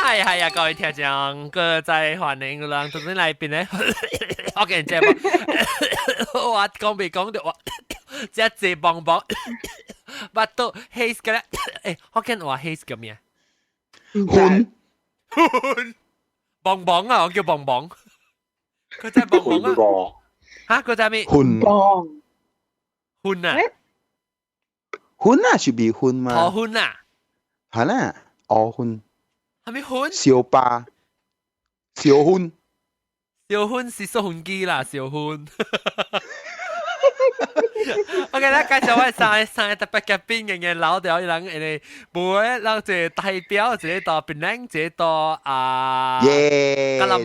係係啊，各位聽眾，閣再歡迎咱頭先來邊咧，我見節目，我講未講到我，這濟棒棒，巴肚 haze 嘅咧，欸，福建話 haze 叫咩？昏棒棒啊，我叫棒棒，佢真係棒棒啊！嚇，佢真係咩？昏棒昏啊！昏啊，是比昏嘛？頭昏啊！係啦，哦昏。係咪昏？小巴，小昏。小昏是縮昏機啦，小昏。OK，咱介紹我三個特別嘉賓嘅嘅老掉人，因為無咧，咱一個代表，一個到檳城，一個到啊，耶，吉隆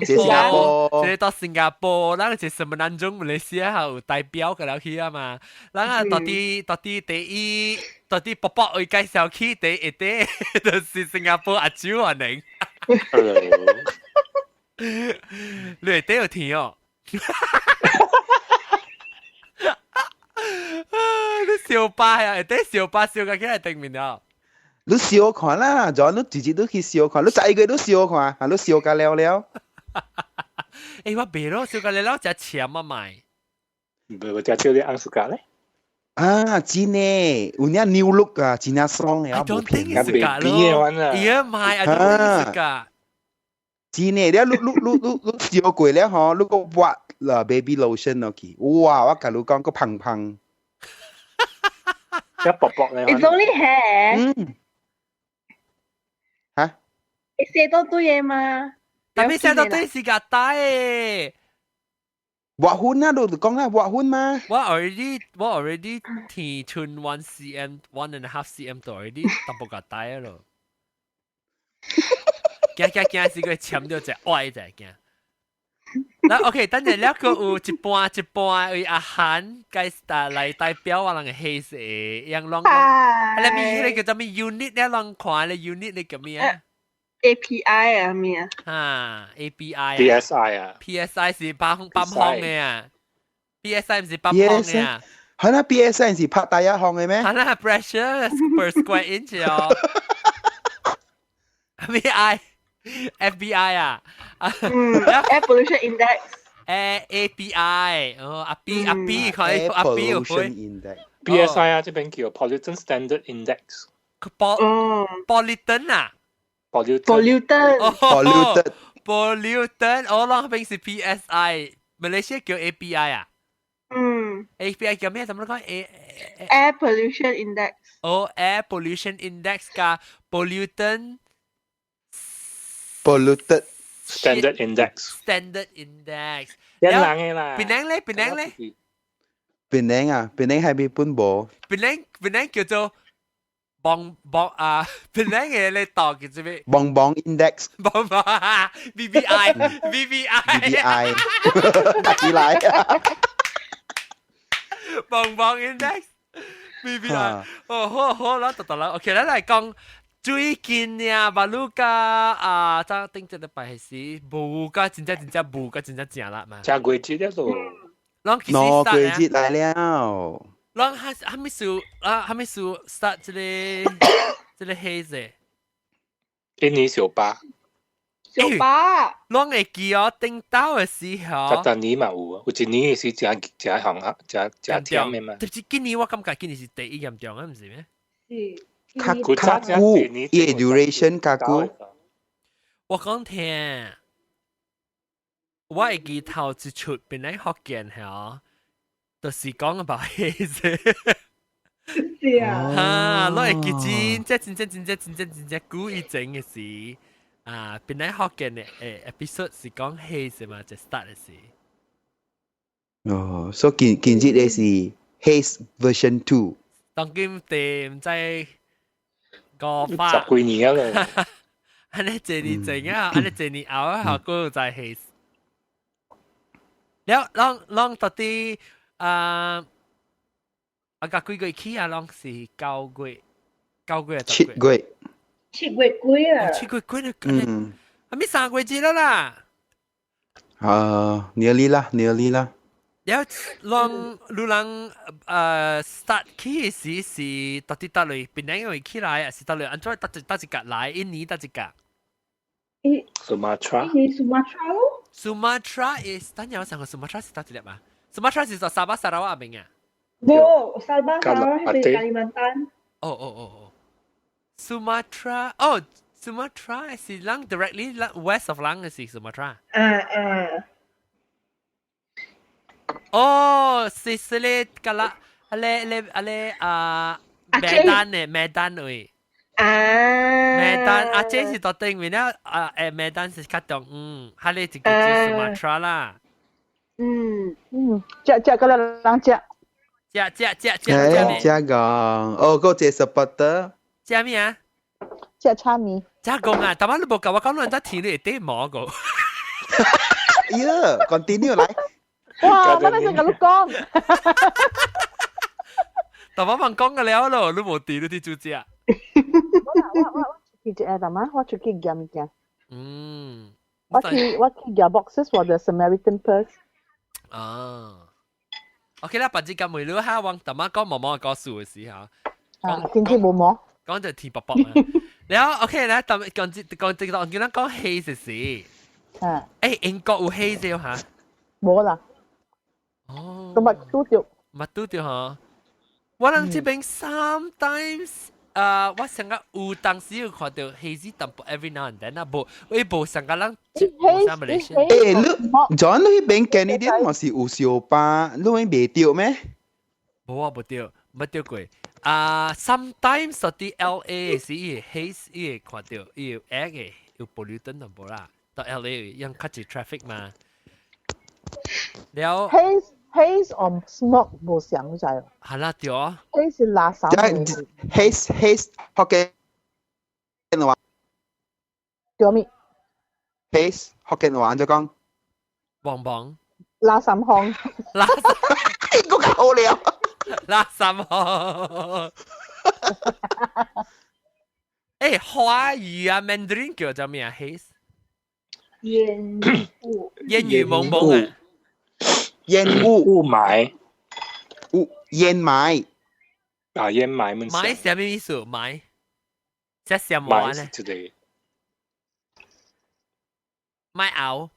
坡，一個到新加坡，咱一個什麼南中馬來西亞有代表個了去啊嘛。咱啊到底第一，到底伯伯會介紹去第一塊，就是新加坡阿周啊寧。 Hello。你會底有聽哦？你燒巴啊？會底燒巴燒個起來頂面了。你燒看啦，就你直接都去燒看，你十一個都燒看，啊，你燒個了了。欸，我袂咯，燒個了了食攕啊賣。唔係我食少啲紅薯咖咧。啊，真呢，有影 new look 啊，真正爽嘅，我無騙你。咯，伊個賣啊，don't think 是真呢，你燒過了吼，你閣抹啦 baby lotion 落去，哇！我共你講，閣芳芳。一薄薄咧。 It's only hair。嗯。嚇？你寫到對嘅嘛？但係寫到對是個大嘅。抹粉啊，你就講啦，抹粉嘛。我 already 提寸 1 cm 1.5 cm 到 already 淡薄個大咯。驚驚驚是個簽到隻歪隻驚。嗱，OK，等陣了個有一半一半為阿韓該來代表我人嘅黑色，樣攏。啊，你咪迄個叫做咩 unit 咧？攏看咧 unit 你叫咩啊？API 啊咩啊？啊，API。 PSI 啊。 PSI 是八八方嘅啊。PSI 唔是八方嘅啊。係啦，PSI 是拍第一項嘅咩？係啦，pressure per square inch 哦。咩 I？FBI 啊，嗯，Air Pollution Index，誒 API，哦，阿 B 阿 B 看阿 B 有會 PSI 啊，這邊叫 Pollutant Standard Index。 Pollutant 啊，Pollutant， Pollutant，我諗平時 PSI，馬來西亞叫 API 啊，嗯，API 叫咩？怎麼講？A Air Pollution Index。哦，Air Pollution Index 加 Pollutant。 Polluted Standard Index。 Standard Index。一人嘅啦。檳城咧，檳城咧。檳城啊，檳城係咪本無？檳城檳城叫做棒棒啊，檳城嘅你讀叫做咩？棒棒 Index。棒棒 BBI BBI BBI。起來。棒棒 Index BBI。哦，好好啦，得得啦，OK，咱來講。最近呀，馬路甲啊，早頂一禮拜是無甲真正真正無甲真正正啦嘛。正季節了咯。攏其實喏，季節來了。攏還還沒數啊，還沒數 start 這個 haze。今年小巴。小巴。攏會記哦，頂到的時候。十年嘛有啊，有一年是誠誠紅啊，誠誠忝的嘛。特別今年我感覺今年是第一嚴重啊，毋是咩？是。較較久，伊 duration 較久。我講聽，我會記頭一出本來福建嚇，就是講about haze。是啊。哈，我會記真真真真真真真真真久以前嘅事。啊，本來福建嘅誒 episode 是講 haze 嘛，就 start 嘅時。哦，所以今今日嘅是 Haze version 2。當今地毋知。個十幾年啊！按呢這年前啊，按呢這年後啊，效果在 haze。了，攏攏到底啊，啊個幾月起啊？攏是9月，9月 7月， 7月幾啊？ 7月幾啊？嗯，係咪3月節了啦？啊，nearly 啦，nearly 啦。了，攏你人start 起時是到底倒來檳城會起來，還是倒來按怎搭一搭一格來？印尼搭一格？伊 Sumatra 伊 Sumatra 咯。 Sumatra is 等陣我想個 Sumatra 是佗一粒啊？Sumatra 是在沙巴沙拉瓦邊啊？無，沙巴沙拉瓦係加里曼丹。哦哦哦哦，Sumatra 哦，Sumatra 是啷 directly west of 啷嘅是 Sumatra。啊啊。哦，是是咧，個啦，阿咧咧阿咧啊，馬丹嘅馬丹位。啊。馬丹啊，這是到頂面咧啊，馬丹是較中，哈咧就叫做 Sumatra 啦。嗯，食食個人食。食食食食食食個，哦，個這 supporter。食咩啊？食炒麵。食講啊，但係你無共我講，你在天你會得毛個。呀，continue 來。哇！我那時共你講。但我問講個了咯，你無佇你佇煮食。我出去一下，嘛，我出去夾物件。我去夾 boxes for the Samaritan Purse。啊。OK 啦，白子咁梅你哈，我大媽講毛毛講數嘅時候。啊，天氣無毛。講就天薄薄啊。然後 OK 咧，特講講講講叫咱講 haze 時。英國有 haze 嚇？無啦。哦。都捌拄著。捌拄著嗬。我人這邊 sometimes 啊，我上個有當時有看到 haze 淡薄 every now and then 啊，無，我無上個人無啥 Malaysian。你 John 你彼邊 Canadian 嘛是有燒巴，你邊袂著咩？無啊，無著，無著過。啊，sometimes 佇 LA 時伊 haze 伊會看到，伊有 air 嘅有 pollutant 淡薄啦。到 LA 因較濟 traffic 嘛。了。 Haze or smog 無相你知哦？係啦，對啊。 Haze 是垃圾。 Haze 福建話。叫咩？Haze 福建話怎講？旺旺。垃圾風。垃圾。個較好了。垃圾風。華語啊，Mandarin 叫做咩啊？Haze。煙霧。煙雨濛濛啊。煙霧。霧霾。霧煙霾。啊，煙霾們。霾是咩意思？霾。這什麼呢？這個。買牛。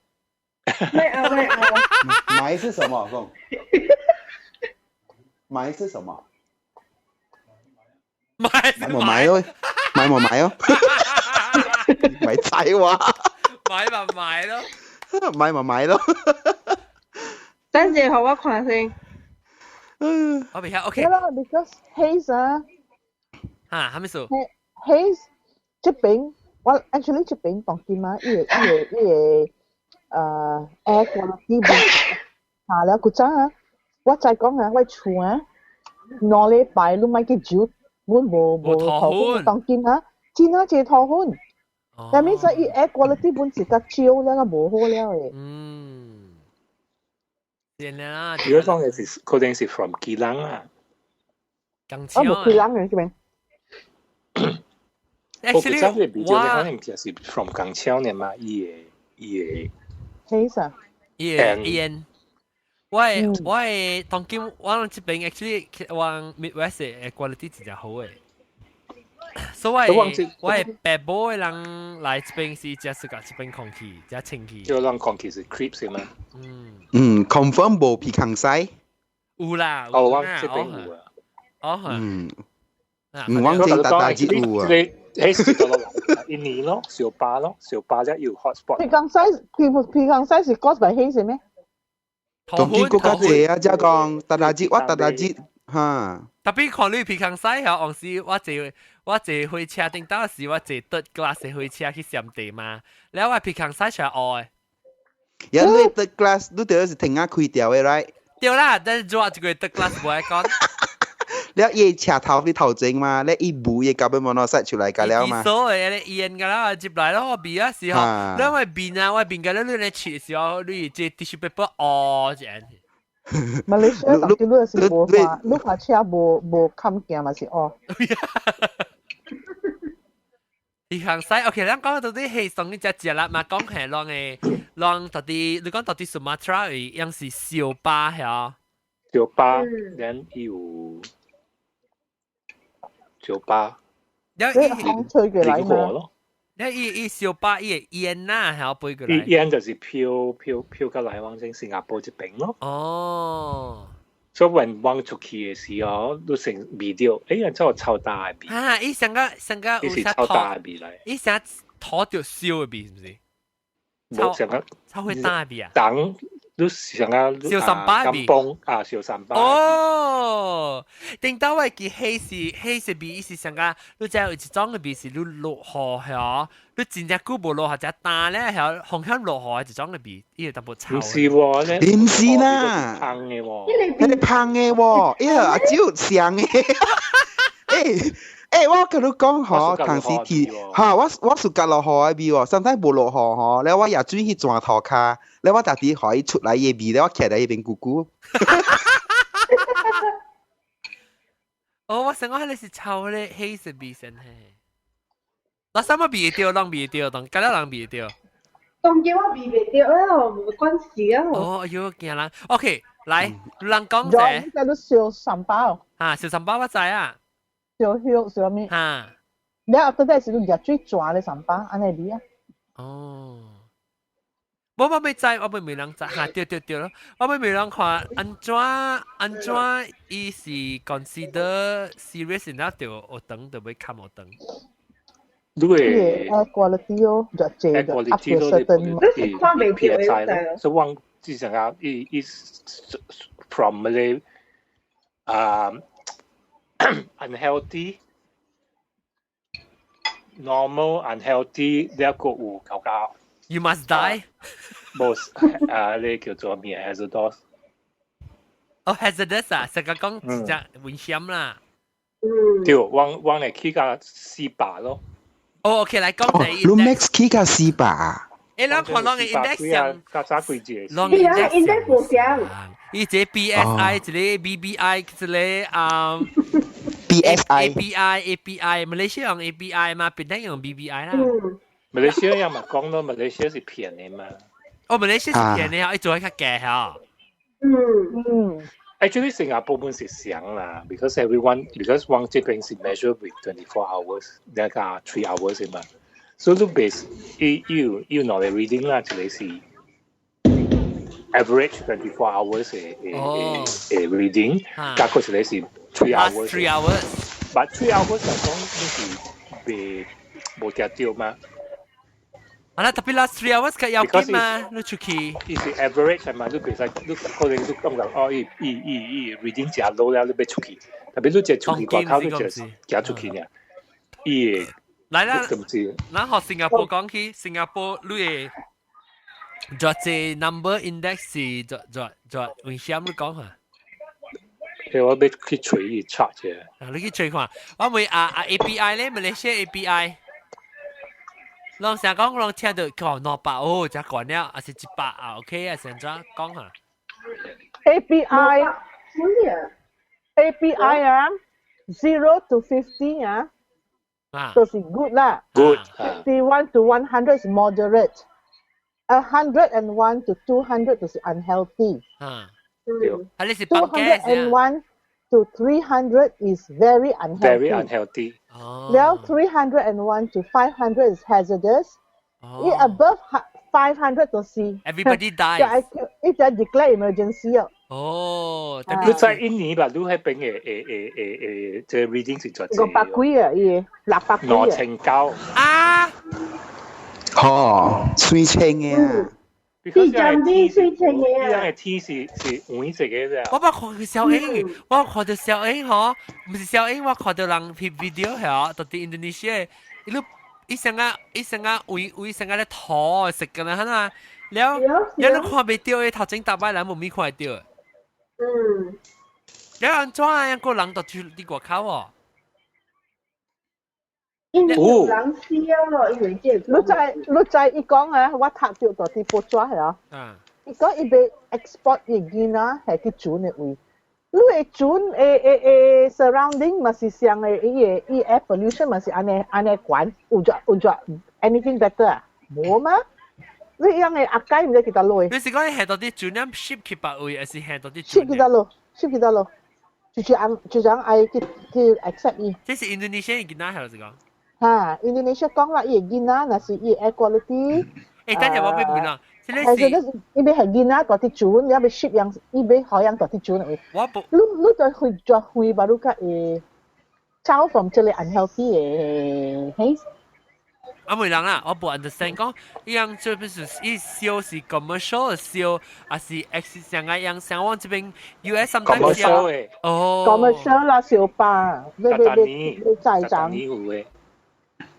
買牛買牛。霾是什麼？講。霾是什麼？買買冇買咯，買冇買咯。咪仔話。買咪買咯。買咪買咯。等陣予我看先。我未曉，OK。啦，because haze 啊。嚇，啥物事？Haze 這邊，我 actually 這邊當今啊，伊個air quality 下了古早啊，我再講啊，我厝啊，2禮拜你莫去煮，阮無塗粉當今啊，真啊濟塗粉。但係說伊 air quality 本是較少了，較無好了的。嗯。變啦。如果講嘅是可能是 from 基隆啊。港橋啊。無基隆嘅這邊。我古早嘅比較，可能就是 from 港橋呢嘛，伊個。 Haze 啊。伊個煙。我的當今我這邊 actually 我 Midwest 的 quality 真正好嘅。所以我的爸母的人來這邊是真適合這邊空氣，真清氣。就讓空氣是 crisp 嗎？嗯。嗯，confirm 無鼻空屎。有啦。哦，我這邊有啊。哦。嗯，我這大大節有啊。彼是到落一年咯，小巴咯，小巴才有 hotspot。鼻空屎，鼻空屎是 caused by haze 咩？當今國較濟啊，才講大大節，我大大節哈。特別看你鼻空屎嚇，往時我坐火車頂當時我坐 third class 火車去暹地嘛，然後我鼻空屎出來烏的。有你 third class，你就是停啊開掉的，right？對啦，但是做一個 third class 無愛講。了伊車頭佇頭前嘛，咧伊霧伊 carbon monoxide 出來個了嘛。所以咧煙個啦，入來咯，味啊時候，你我面啊，我面個你咧切時候，你這 tissue paper 哦這樣。馬來西亞當今你是無看，你看車無冚鏡嘛是哦。鼻空屎，OK，咱講到底係上一隻食啦嘛，講係啷嘅，啷到底你講到底 Sumatra 樣是燒巴係啊？燒巴，然有燒巴，有風吹過來嘛？咯。你伊伊燒巴伊會煙呐，還要飛過來。伊煙就是飄飄飄過來往正新加坡這邊咯。哦。所以阮往出去的時候，都成味到，哎呀，真係臭大的味。啊！伊上個上個伊是臭大的味來。伊成土著燒的味是毋是？無上個臭會大的味啊？等你上個燒三巴味。啊，燒三巴。哦，頂到我記黑是黑色味，伊是上個你知有一種的味是你落雨嚇，你真正久無落雨，只焦咧嚇，風險落雨的一種的味，伊會淡薄臭。毋是喎，你毋是啦，香的喎，彼个芳的喎，伊個阿蕉香的。欸欸，我共你講吼，當時天哈，我我是覺落雨的味喎，sometimes 無落雨吼，了我也水去轉塗跤，了我特地予伊出來伊的味，了我徛佇彼邊久久。哦，我想講彼个是臭咧，黑色味先嘿。那啥物味會著，攏味會著，當敢若人味會著。當叫我味袂著啊，無關事啊。哦，哎喲，驚人。OK，來，人講者。你在度燒三包。啊，燒三包我知啊。燒香燒啥物？哈。你 after that 是你熱水轉咧三包，按呢味啊。哦。我我欲知，我欲問人知，哈，對對對咯，我欲問人看按怎按怎，伊是 consider serious enough 就學堂就欲崁學堂。你會 air quality 哦，就這 air quality 都你你看袂著的，所以我之前啊，伊伊 from 嗰個啊 unhealthy normal unhealthy 呢一個有較較。 You must die。無啊，你叫做咩？hazardous。哦，hazardous 啊，成個講真正危險啦。嗯。對，我我會起到400咯。哦，OK，來講第一。你 max 起到四百。欸，咱看攏個 index 上，較早幾隻。攏 index index 無相。伊一個 BSI，一個 BBI，一個啊。 BSI。 API API，馬來西亞用 API 嘛，檳城用 BBI 啦。嗯。馬來西亞嘛講咯，馬來西亞是便宜嘛。哦，馬來西亞是便宜啊，伊做較價嚇。嗯嗯。 Actually，新加坡本是上啦，because everyone because 往這邊是 measure with 24 hours，那個 3 hours 嘛。所以你 base 伊有有兩個 reading 啦，一個是 average 24 hours 的的的 reading，加個一個是 3 hours。 3 hours。 But 3 hours 嚟講，你是袂無定著嘛？啊啦，tapi last 3 hours 較要緊嘛，你出去。伊是 average 係嘛？你袂使，你可能你感覺哦，伊伊伊伊 reading 誠 low 了，你欲出去。特別你一出去外口，你就行出去爾。伊會來啦，咁知。咱學新加坡講起，新加坡你會偌濟 number index 是偌偌偌危險？你講下。欸，我欲去揣伊 chart 者。啊，你去揣看。我問啊啊 API 咧，馬來西亞 API。攏成講攏聽到講200哦，才懸了，還是100啊？OK 啊，是按怎講下？API API 啊，0 to 50 啊，就是 good 啦。 Good。 51 to 100 is moderate. 101 to 200 就是 unhealthy。啊。對。啊，你是 201 to 300 is very unhealthy. Very unhealthy. 哦。了 301 to 500 is hazardous. 伊 above 500 就是 Everybody dies. 伊就 declare emergency 哦。哦，你在印尼吧？你彼邊的的的的的，這 reading 是做 500幾啊，伊600幾啊。 2900。啊！吼，水清的啊！是真啲水清的啊！伊個天是是黃色的啫。我捌看過小英，我看到小英吼，毋是小英，我看到人拍 video 嚇，到佇印度尼西亞，伊攏伊成個伊成個位位成個咧塗食個啦，哈了了你看袂著，伊頭前逐擺人無物看會著。了按怎樣個人就出佇外口哦？因為有人死咯，因為這個。你知你知伊講啊，我讀著佇報紙係啊。伊講伊欲 export 伊囡仔係去船的位，你的船的的的 surrounding 嘛是像的，伊的伊 air pollution 嘛是按呢按呢懸，有著有著 anything better 啊？無嗎？你樣的阿雞毋知去佗落。你是講伊下到啲船咁 ship 去別位，還是下到啲 ship 去佗落？ship 去佗落？就是按就是按愛去去 accept 伊。這是印度尼西亞囡仔係是講？嚇，Indonesia 講啦，伊嘅囡仔若是伊 air quality。誒，等陣我俾問啦，這個係是，伊欲係囡仔大啲準，你欲 ship 樣，伊欲好樣大啲準。我不，你就去做去巴魯卡會走 from 這個 unhealthy 嘅 haze。啊，沒人啦，我無 understand 講，伊樣這不是伊燒是 commercial 燒，還是 X 上個樣像我這邊 US sometimes 燒嘅。哦，commercial 啦，燒吧，你你你你再漲。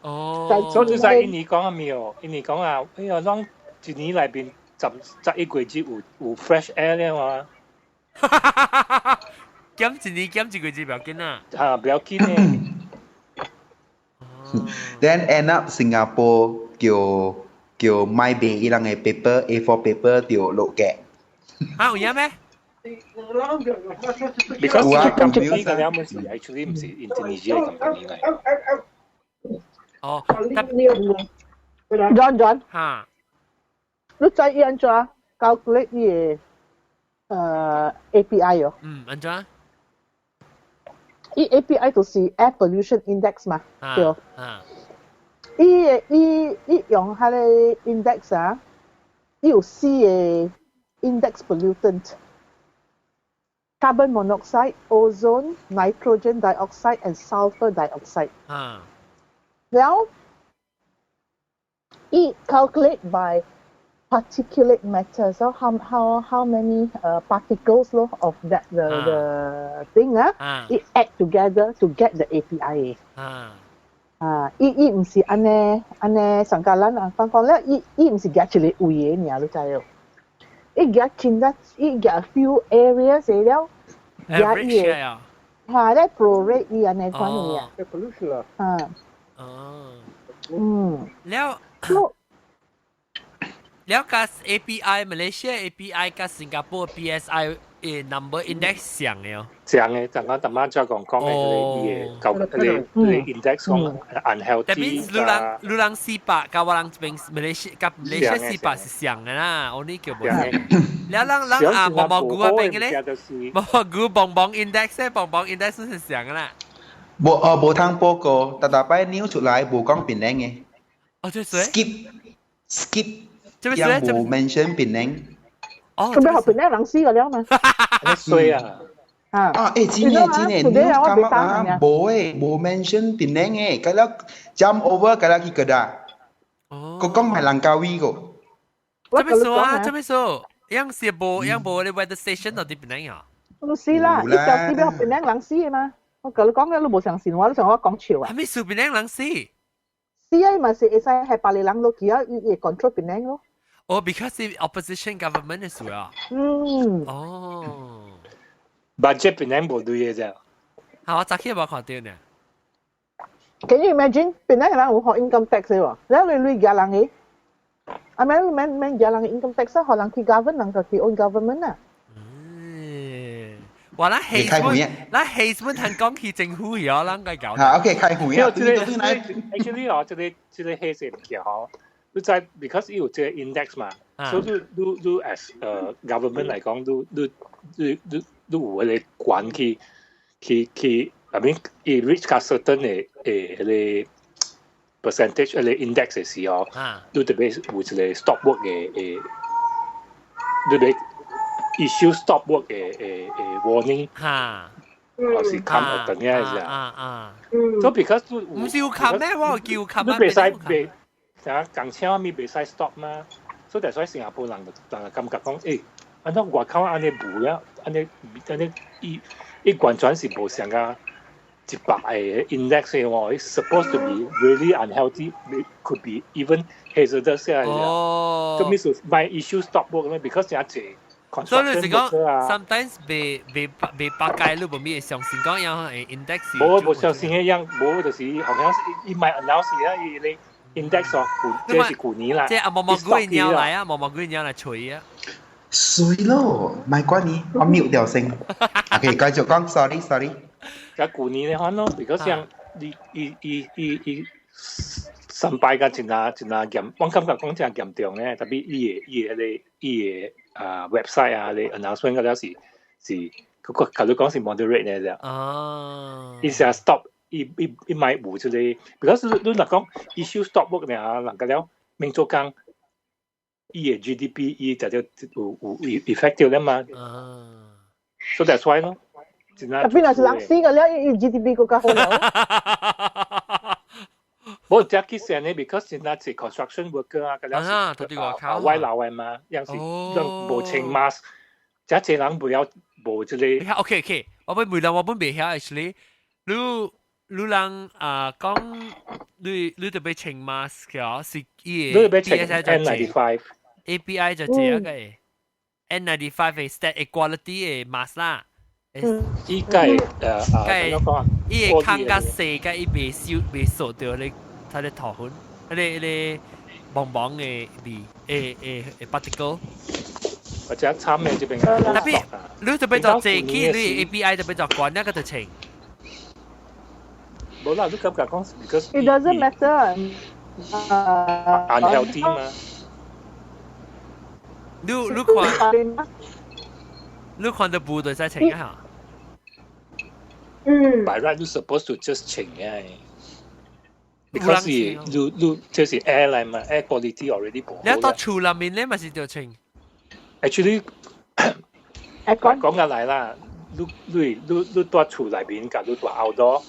哦，所以就在印尼講啊，沒有，印尼講啊，哎呀，攏一年內邊11個月有 fresh air 了嘛。減一年減一個月不要緊啊。啊，不要緊呢。 Then end up Singapore 叫買賣伊人嘅 paper A4 paper 就落價。啊，有影咩？Because 呢個 company 嘅兩本是 actually 唔是 Indonesia company 嚟。哦，John John，嚇，你知伊按怎 calculate 伊個API 哦？嗯，按怎？伊 API 就是 Air Pollution Index 嘛，對。啊。伊用彼个 index 啊，伊有四個 index pollutant：carbon monoxide、ozone、 nitrogen dioxide and sulfur dioxide。啊。然後，伊 calculate by particulate matter, so how many particles 咯 of that the thing 啊，it add together to get the API。啊，伊毋是按呢按呢上加咱啊，講講咧，伊毋是夾一個位的爾，你知無？伊夾真得，伊夾 few areas 了，夾伊個，嚇咧 prorate 伊按呢款嘅啊。啊。哦。嗯。了。了佮 API Malaysia API 佮新加坡 PSI 誒 number index 相嘅哦。相嘅，剛剛淡仔再講講嘅，伊個舊個 index 講 unhealthy。特別你人400，佮我人這邊 Malaysia 佮 Malaysia 四百是相嘅啦，我呢叫無相。了人人啊，毛毛菇啊邊嘅咧，毛毛菇棒棒 index 咧，棒棒 index 是相嘅啦。無哦，無通報告，逐逐擺 news 出來無講檳城嘅。哦，這是 skip skip。也無 mention 檳城。哦，做咩學檳城人死個了嘛？衰啊！啊啊，欸，真嘅真嘅，news 感覺啊，無誒，無 mention 檳城嘅，佮了 jump over 佮了去個啦。哦。閣講係蘭卡威個。這邊說啊，這邊說，樣是無樣無咧 weather station 到佇檳城啊？唔是啦，伊就是欲檳城人死嘅嘛。我共你講嘅，你無相信我，你想我講笑啊？係咪數檳城人死？死啊！嘛是會使係別个人落去啊，伊會 control 檳城咯。哦，because the opposition government 嘅事啊。嗯。哦。 budget 檳城無對嘅啫。嚇！我早起無看到呢。 Can you imagine 檳城人有學 income tax 嘅喎？你你夾人嘅，啊免免免夾人嘅 income tax 啊，予人去 govern 人就去 own government 啊。嗯。哇！咱戲本，咱戲本通講去政府咗，咱該搞。嚇，OK，開會啊。這個 actually 哦，這個黑色物件吼，你知 because 伊有這個 index 嘛，所以你 as government 來講，你有彼個權去，I mean，伊 reach 較 certain 的彼個 percentage 彼個 index 的時候，你特別有一個 stop work 的，你欲 issue stop work 的 warning，或是 come 等下是啊啊，所以 because 毋是有冚咩？我有叫冚啊！你袂使袂，啥工廠咪袂使 stop 嘛？所以就所以新加坡人就感覺講，欸，按怎外口按呢無了，按呢按呢伊伊完全是無像個100個 index 的喎，it's supposed to be really unhealthy, could be even hazardous 啊！哦，咁意思咪 issue stop work 咩？because 真濟。所以你是講，sometimes 袂百界你無咪會相信講樣 index。無無相信彼樣，無就是好像是伊咪 announce 啊，伊咧 index 哦，這是舊年啦。這啊毛毛菇鳥來啊，毛毛菇鳥來吹啊。水咯，咪關你，我 mute 掉聲。OK，繼續講，sorry sorry。甲舊年咧，反咯，如果像伊伊伊伊伊三擺甲真啊真啊嚴，我感覺講真嚴重咧，特別伊個啊 website 啊，你 announcement 嗰了是，嗰個假如講是 moderate 咧啫。哦。伊是 stop，伊伊伊咪有這個，because 你若講 issue stop work 呢，人家了免做工，伊嘅 GDP 伊就就有有 effect 了嘛。So that's why 咯。特別若是人死個了，伊 GDP 更加好了。無這其實呢，because 真係 construction worker 啊，個了是啊外勞的嘛，樣是攏無穿 mask，這濟人不要無這個。 OK，我本問啦，我本袂曉 actually，你你人啊講，你你特別穿 mask 嘅，是伊你特別穿 N95 API 就這個 N95 嘅 stat quality 嘅 mask 啦。伊個個伊會空較細，個伊袂收袂掃到你它的頭粉，迄個迄個茫茫的味，會會會 particle。或者慘嘅這邊。 Tapi 你特別做這起，你 API 特別做關那個就穿。無啦，你感覺講，because it doesn't matter。 unhealthy 嘛。你你看，你看到部隊使穿啊？嗯。 By right, you supposed to just 穿嘅。Because 你你這是 air 來嘛，air quality already 無好。你到厝內面咧，咪是著穿。 Actually，講緊來啦，你你你你蹛厝內面，佮你蹛 outdoor，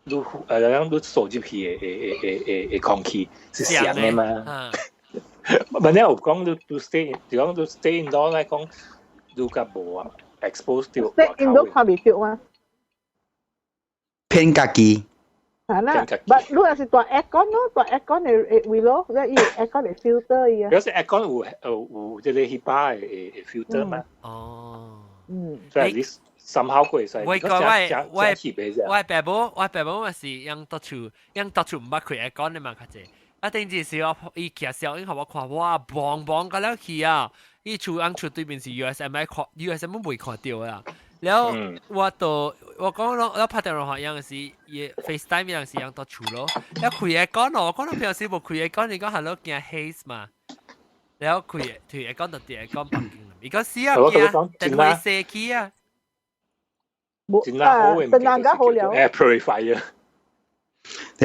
你樣你掃入去的的的的的空氣是相的嘛？唔你有講你你 stay，就講你 stay indoor 來講，你較無啊 expose 到。 Stay indoor 看袂著嗎？騙家己。係啦，but 你若是蹛 aircon 咯，蹛 aircon 會會會咯，你伊 aircon 會 filter 伊啊。有時 aircon 有有這個 HEPA 的的 filter 嘛。哦。所以你 somehow 過會使。我個我我我爸母我爸母嘛是用到厝用到厝毋捌開 aircon 的嘛較濟。啊，頂一時我伊騎小影予我看，哇，砰砰個了去啊！伊厝翁厝對面是 USM 看 USM 未看到啊。了我就我講咯，我拍電話樣時，伊 FaceTime 樣時樣到厝咯。一開 aircon 咯，我講到平時無開 aircon，你講係咯驚 haze 嘛？了開開 aircon 就佇 aircon 房間，伊講死啊驚，電話射去啊！真係好嘅，真係好了。 Air purifier。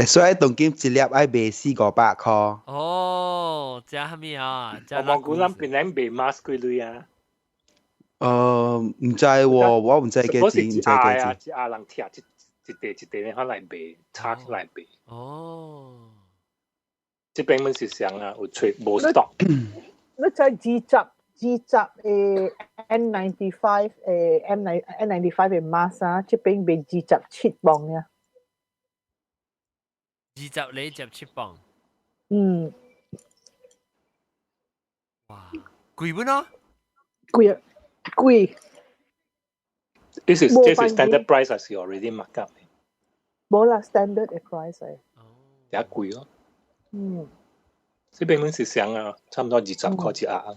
所以當今一粒愛賣四五百箍。哦，這係咩啊？我冇估諗邊人賣 mask 幾鐳啊？毋知喎，我毋知幾錢，毋知幾錢。一阿人貼一一塊一塊咧，來賣，拆起來賣。哦，這邊阮是啥啊？有揣無 stock。你知二十二十的 N95 的 M 9 N95 的 mask 啊，這邊賣27磅呀。20厘27磅。嗯。哇，貴不喏？貴啊，貴。 This is standard price 還是 already mark up？無啦，standard 的 price 嚟。也貴咯。嗯。這邊阮是啥啊？差不多20塊一盒。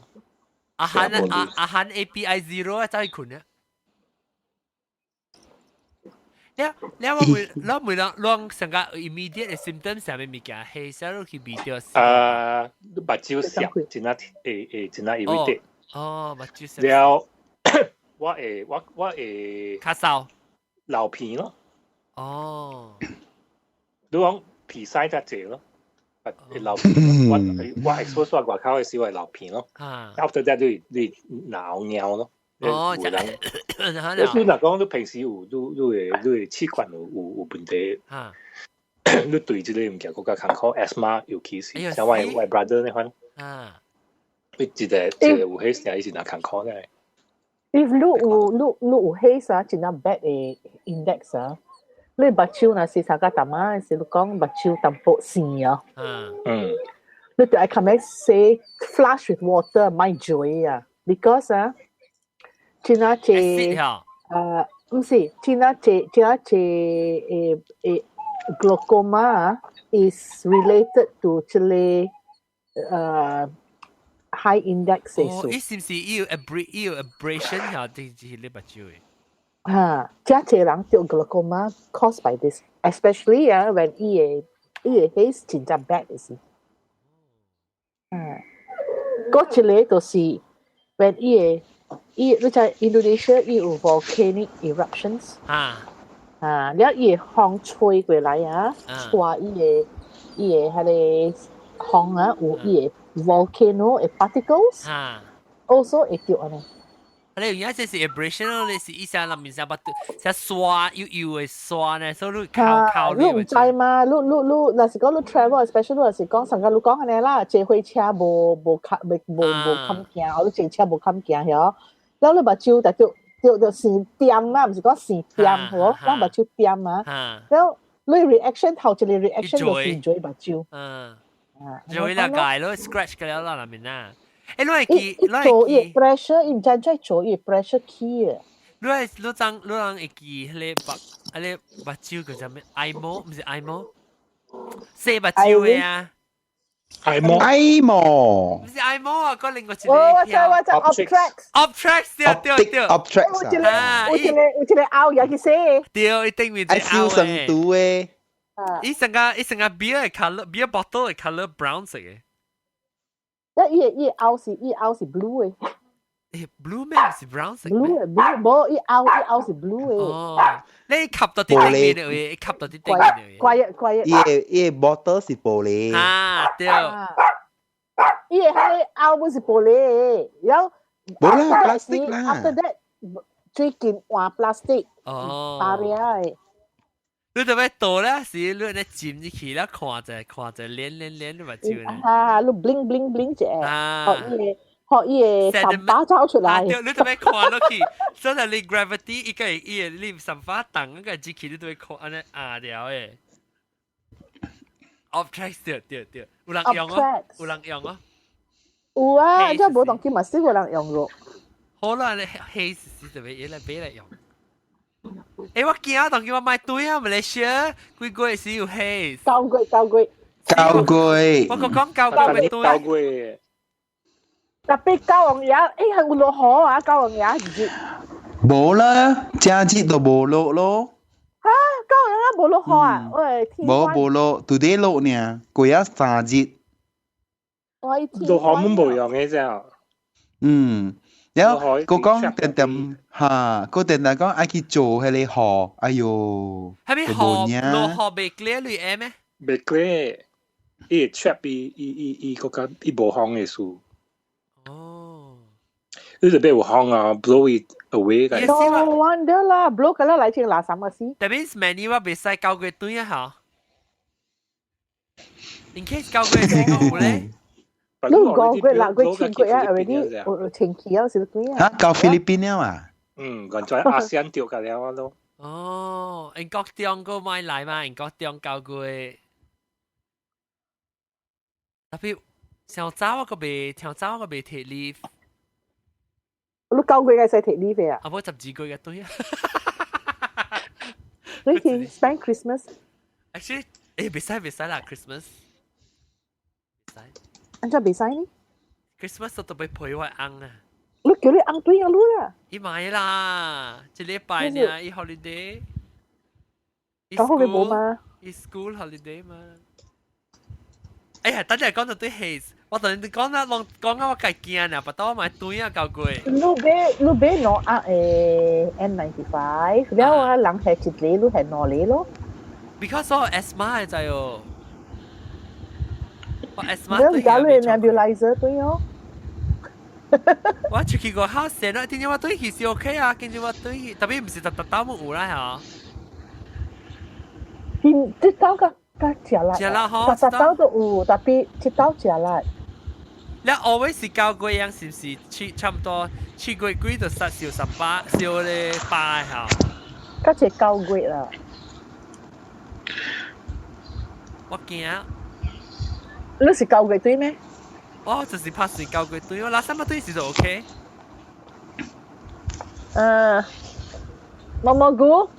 阿漢阿阿漢 API zero 啊，走去睏啊！了了我問，我問人，攏上個 immediate 的 symptom 啥物物件，係啥落去鼻著？目睭澀，真啊會會真啊 irritate。哦，目睭澀。了，我會我我會咳嗽、流鼻咯。哦。你講鼻屎較濟咯，會流鼻。我我 expose 我外口的時候會流鼻咯。After that 你你鬧尿咯。哦，有人，你若講你平時有你你會你會氣管有有有問題，你對這個物件閣較艱苦，asthma 尤其是像我我 brother 那款，佢一個一個有彼時伊是若艱苦咧。 If 你有你你有 haze 啊，真正 bad 的 index 啊，你目睭若是啥個淡仔，是你講目睭淡薄生啊，你就愛較咩洗 flush with water，莫水啊，because 啊。真啊濟，毋是，真啊濟，真啊濟誒誒 glaucoma is related to 這個high index 哦，伊是毋是伊有 abra 伊有 abrasion 嚇？定是你目睭的？哈，真濟人得 glaucoma caused by this，especially 啊，when 伊的伊的 haze 真正 bad 的時。嗯，閣一個就是 when 伊的伊你知 Indonesia 伊有 volcanic eruptions 啊，啊，了伊會風吹過來啊，帶伊個彼个風啊，有伊个 volcano 的 particles，also 會著按呢。你有影這是 abrasion 咯，你是伊聲內面聲把聲刷幼幼的刷呢，所以你靠靠。你毋知嘛？你若是講你 travel，especially 若是講上個你講按呢啦，坐火車無無較無無堪行，或者坐車無堪行曉，了你目睭就著著著生點啦，毋是講生點，好，咱目睭點啊，了你 reaction 頭一个 reaction 就是嘴目睭。做啦界咯，scratch 嘅了啦，內面啊。欸，你會記，你會記 pressure，伊毋知怎做伊 pressure 起的。你會你當你人會記彼个目，彼个目睭叫啥物？Eye mo，毋是 eye mo，洗目睭的啊。 Eye mo， Eye mo，毋是 eye mo 啊，嗰另外一個。我知我知，Optrex。 Optrex 對對對。 Optrex 啊。有一個凹入去洗。對，伊頂面一個凹的。消毒的。伊成個 beer 的 color，beer bottle 的 color brown 色的。一伊凹是 blue 的。欸，blue 咩？毋是 brown 色。 blue 的 blue，無伊凹是 blue 的。哦，你吸到啲頂面的位，吸到啲頂面的位。怪啊怪啊！伊个 bottle 是玻璃。啊，對。伊个彼个凹本是玻璃的，然後無啦，plastic 啦。 After that，最近換 plastic。哦。大領的。你特別倒咧，是你咧佔入去咧，看者看者，連連連你目睭咧。啊，你 bling bling bling 者，予伊個，予伊個散發走出來。對，你特別看落去，所以你 gravity 伊個伊個你散發動嗰個入去，你都會看按呢壓掉的。Optrex 對對對，有人用哦，有人用哦。有啊，這無當今嘛是有人用咯。好啦，你黑是特別嘢來買來用。欸，我驚當叫我買對啊，馬來西亞幾個月時有黑。9月9月。9月。我講9月對。9月。特別九王爺，欸係有落雨啊？九王爺是無啦，正日都無落咯。哈，九王爺無落雨啊？喂，無無落，today 落呢，過咗3日。落雨滿無用嘅啫。嗯。然後佢講定定嚇，佢定定講愛去做彼个雨，哎喲，係咪雨落雨袂 clear 你會咩？袂 clear，伊會 trap 伊伊伊伊國家伊無風的事。哦，你就變有風啊，blow it away。 No wonder 啦，blow 個啦來成垃圾個死。 That means 明年我袂使9月轉啊嚇。In case 9月時個有咧。你5月、6月、7月啊，already 有天氣啊，是幾啊？嚇，到菲律賓了啊？嗯，現在 ASEAN 掉個了咯。哦，英國中個買來嘛，英國中9月。特別上早我個未，上早我個未 take leave。你9月該使 take leave 啊？啊，無12個月對啊。你去 spend Christmas？ Actually，欸，袂使袂使啦，Christmas。袂使。按怎袂使呢？Christmas 都特別陪我翁啊！你叫你翁對啊，你啦。伊買啦，一禮拜呢，伊 holiday。講好佢冇嘛？伊 school holiday 嘛。哎呀，等陣講到對 haze，我同你講啦，攏講到我家驚呢，不到我買對啊，夠貴。你買兩盒誒 N95，了啊，人係一個，你係兩個咯。 Because 我 asthma 就哦。我 asthma 你加你 nebulizer 對哦。我出去過考試咯，聽見我對佢是 OK 啊，跟住我對佢，特別唔是特特打冇有啦嚇。見這道個較食力，食力嗬，特特道都有，特別這道食力。你 always 是9月樣，是唔是七差唔多7月幾就實燒18，燒咧8嚇？較濟9月啦。我驚。你是9月對咩？哦，就是拍算9月對，我拉三乜對是就 OK。嗯，毛毛菇。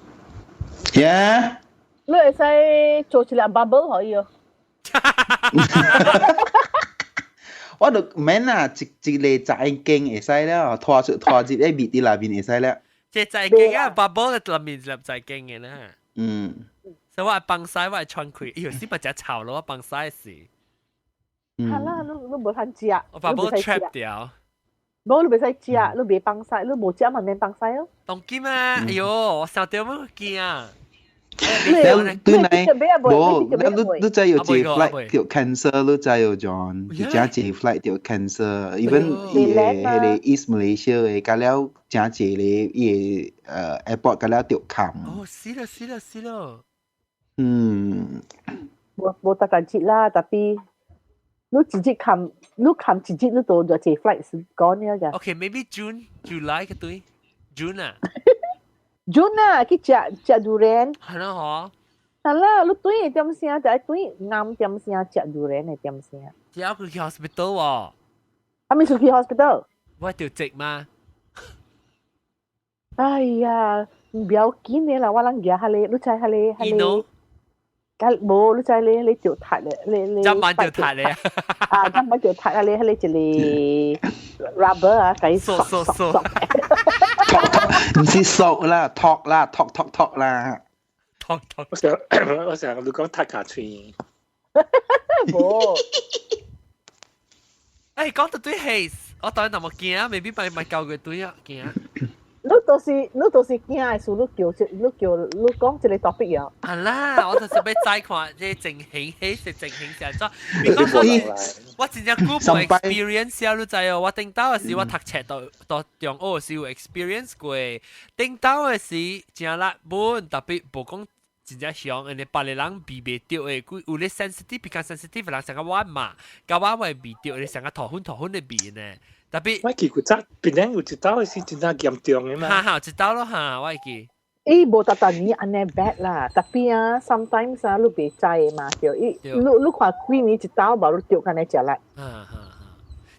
Yeah。你會使做一粒 bubble 可以哦。我就免啦，一個十間會使了，拖出拖入咧味佇內面會使了。這十間啊，bubble 內面一粒十間嘅啦。嗯。所以我幫曬，我會穿開，哎呦，死咪食臭咯，我幫曬是。係啦，你無通食。我 bubble trap 掉。無，你袂使食，你袂放曬，你無食嘛免放曬咯。當今啊，哎呦，我想到乜驚。你對你無，你知有一個 flight 著 cancel，你知有 John，就真濟 flight 著 cancel，even 伊個彼个 East Malaysia 的，甲了真濟个伊个airport 甲了著冚。哦，是咯是咯是咯。無無特特節啦，tapi 你直接冚，你冚直接你到就這 flight 是講呢個。 Okay，maybe June、July 個對，June 啊。 June 啊，去食食 durian。係咯，嗬。係啦，你對點聲就係對啱點聲食 durian 的點聲。只要佢去 hospital 喎。阿咪出去 hospital？我條直嘛。哎呀，唔要緊的啦，我人舉下咧，你知下咧，下咧。梗無，你知咧，你就踢咧，你你。針板就踢咧。啊，針板就踢啊！你你一個 rubber 啊，給索索索。唔是索啦，托啦，托托托啦。托托。我想你講踢下喙。無。誒，講到對 haze，我當然那麼驚，未必咪咪夠佢對啊，驚。你都是驚的時，你叫你講這個 topic 啊。係啦，我就是欲再看這情形，彼是情形是按怎？我真正久無 experience 啊，你知哦。我頂到的時，我讀冊到中學時有 experience 過。頂到的時誠力本，tapi 無講真正兇，因為別个人避袂著的，有咧 sensitive 比較 sensitive 人成個我嘛，佮我會避著，你成個塗粉塗粉的味呢。tapi 我記古早，別人有一道是真正嚴重的嘛。哈哈，一道咯哈，我會記。伊無逐逐年按呢 bad 啦，tapi 啊，sometimes 啊，你袂知的嘛，對，伊你看幾年一道，無你著較呢食力。哈哈哈。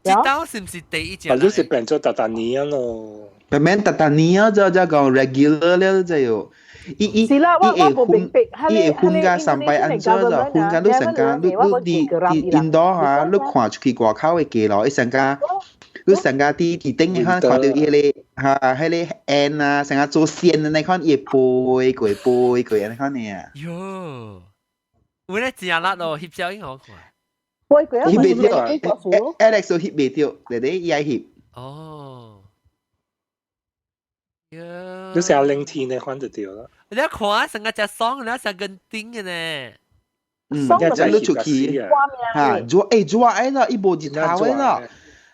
一道是毋是第一隻？啊，你是變做逐逐年啊咯。變變逐逐年啊，就就講 regular 了就有。伊伊伊會熏，伊會熏甲三擺按怎就熏甲你成間，你你佇佇印度哈，你看出去外口的街路，伊成間。你成個佇佇頂看看到伊彼个哈，彼个煙啊，成個做線的那款，伊會飛過飛過按呢款爾。喲，有咧真力咯，翕照影好看。飛過啊！翕袂著，Alex 都翕袂著，弟弟伊愛翕。哦。你成日冷天的款就對啦。你看成個隻爽，你成根頂的呢。嗯，你出去哈，熱欸熱的啦，伊無日頭的啦。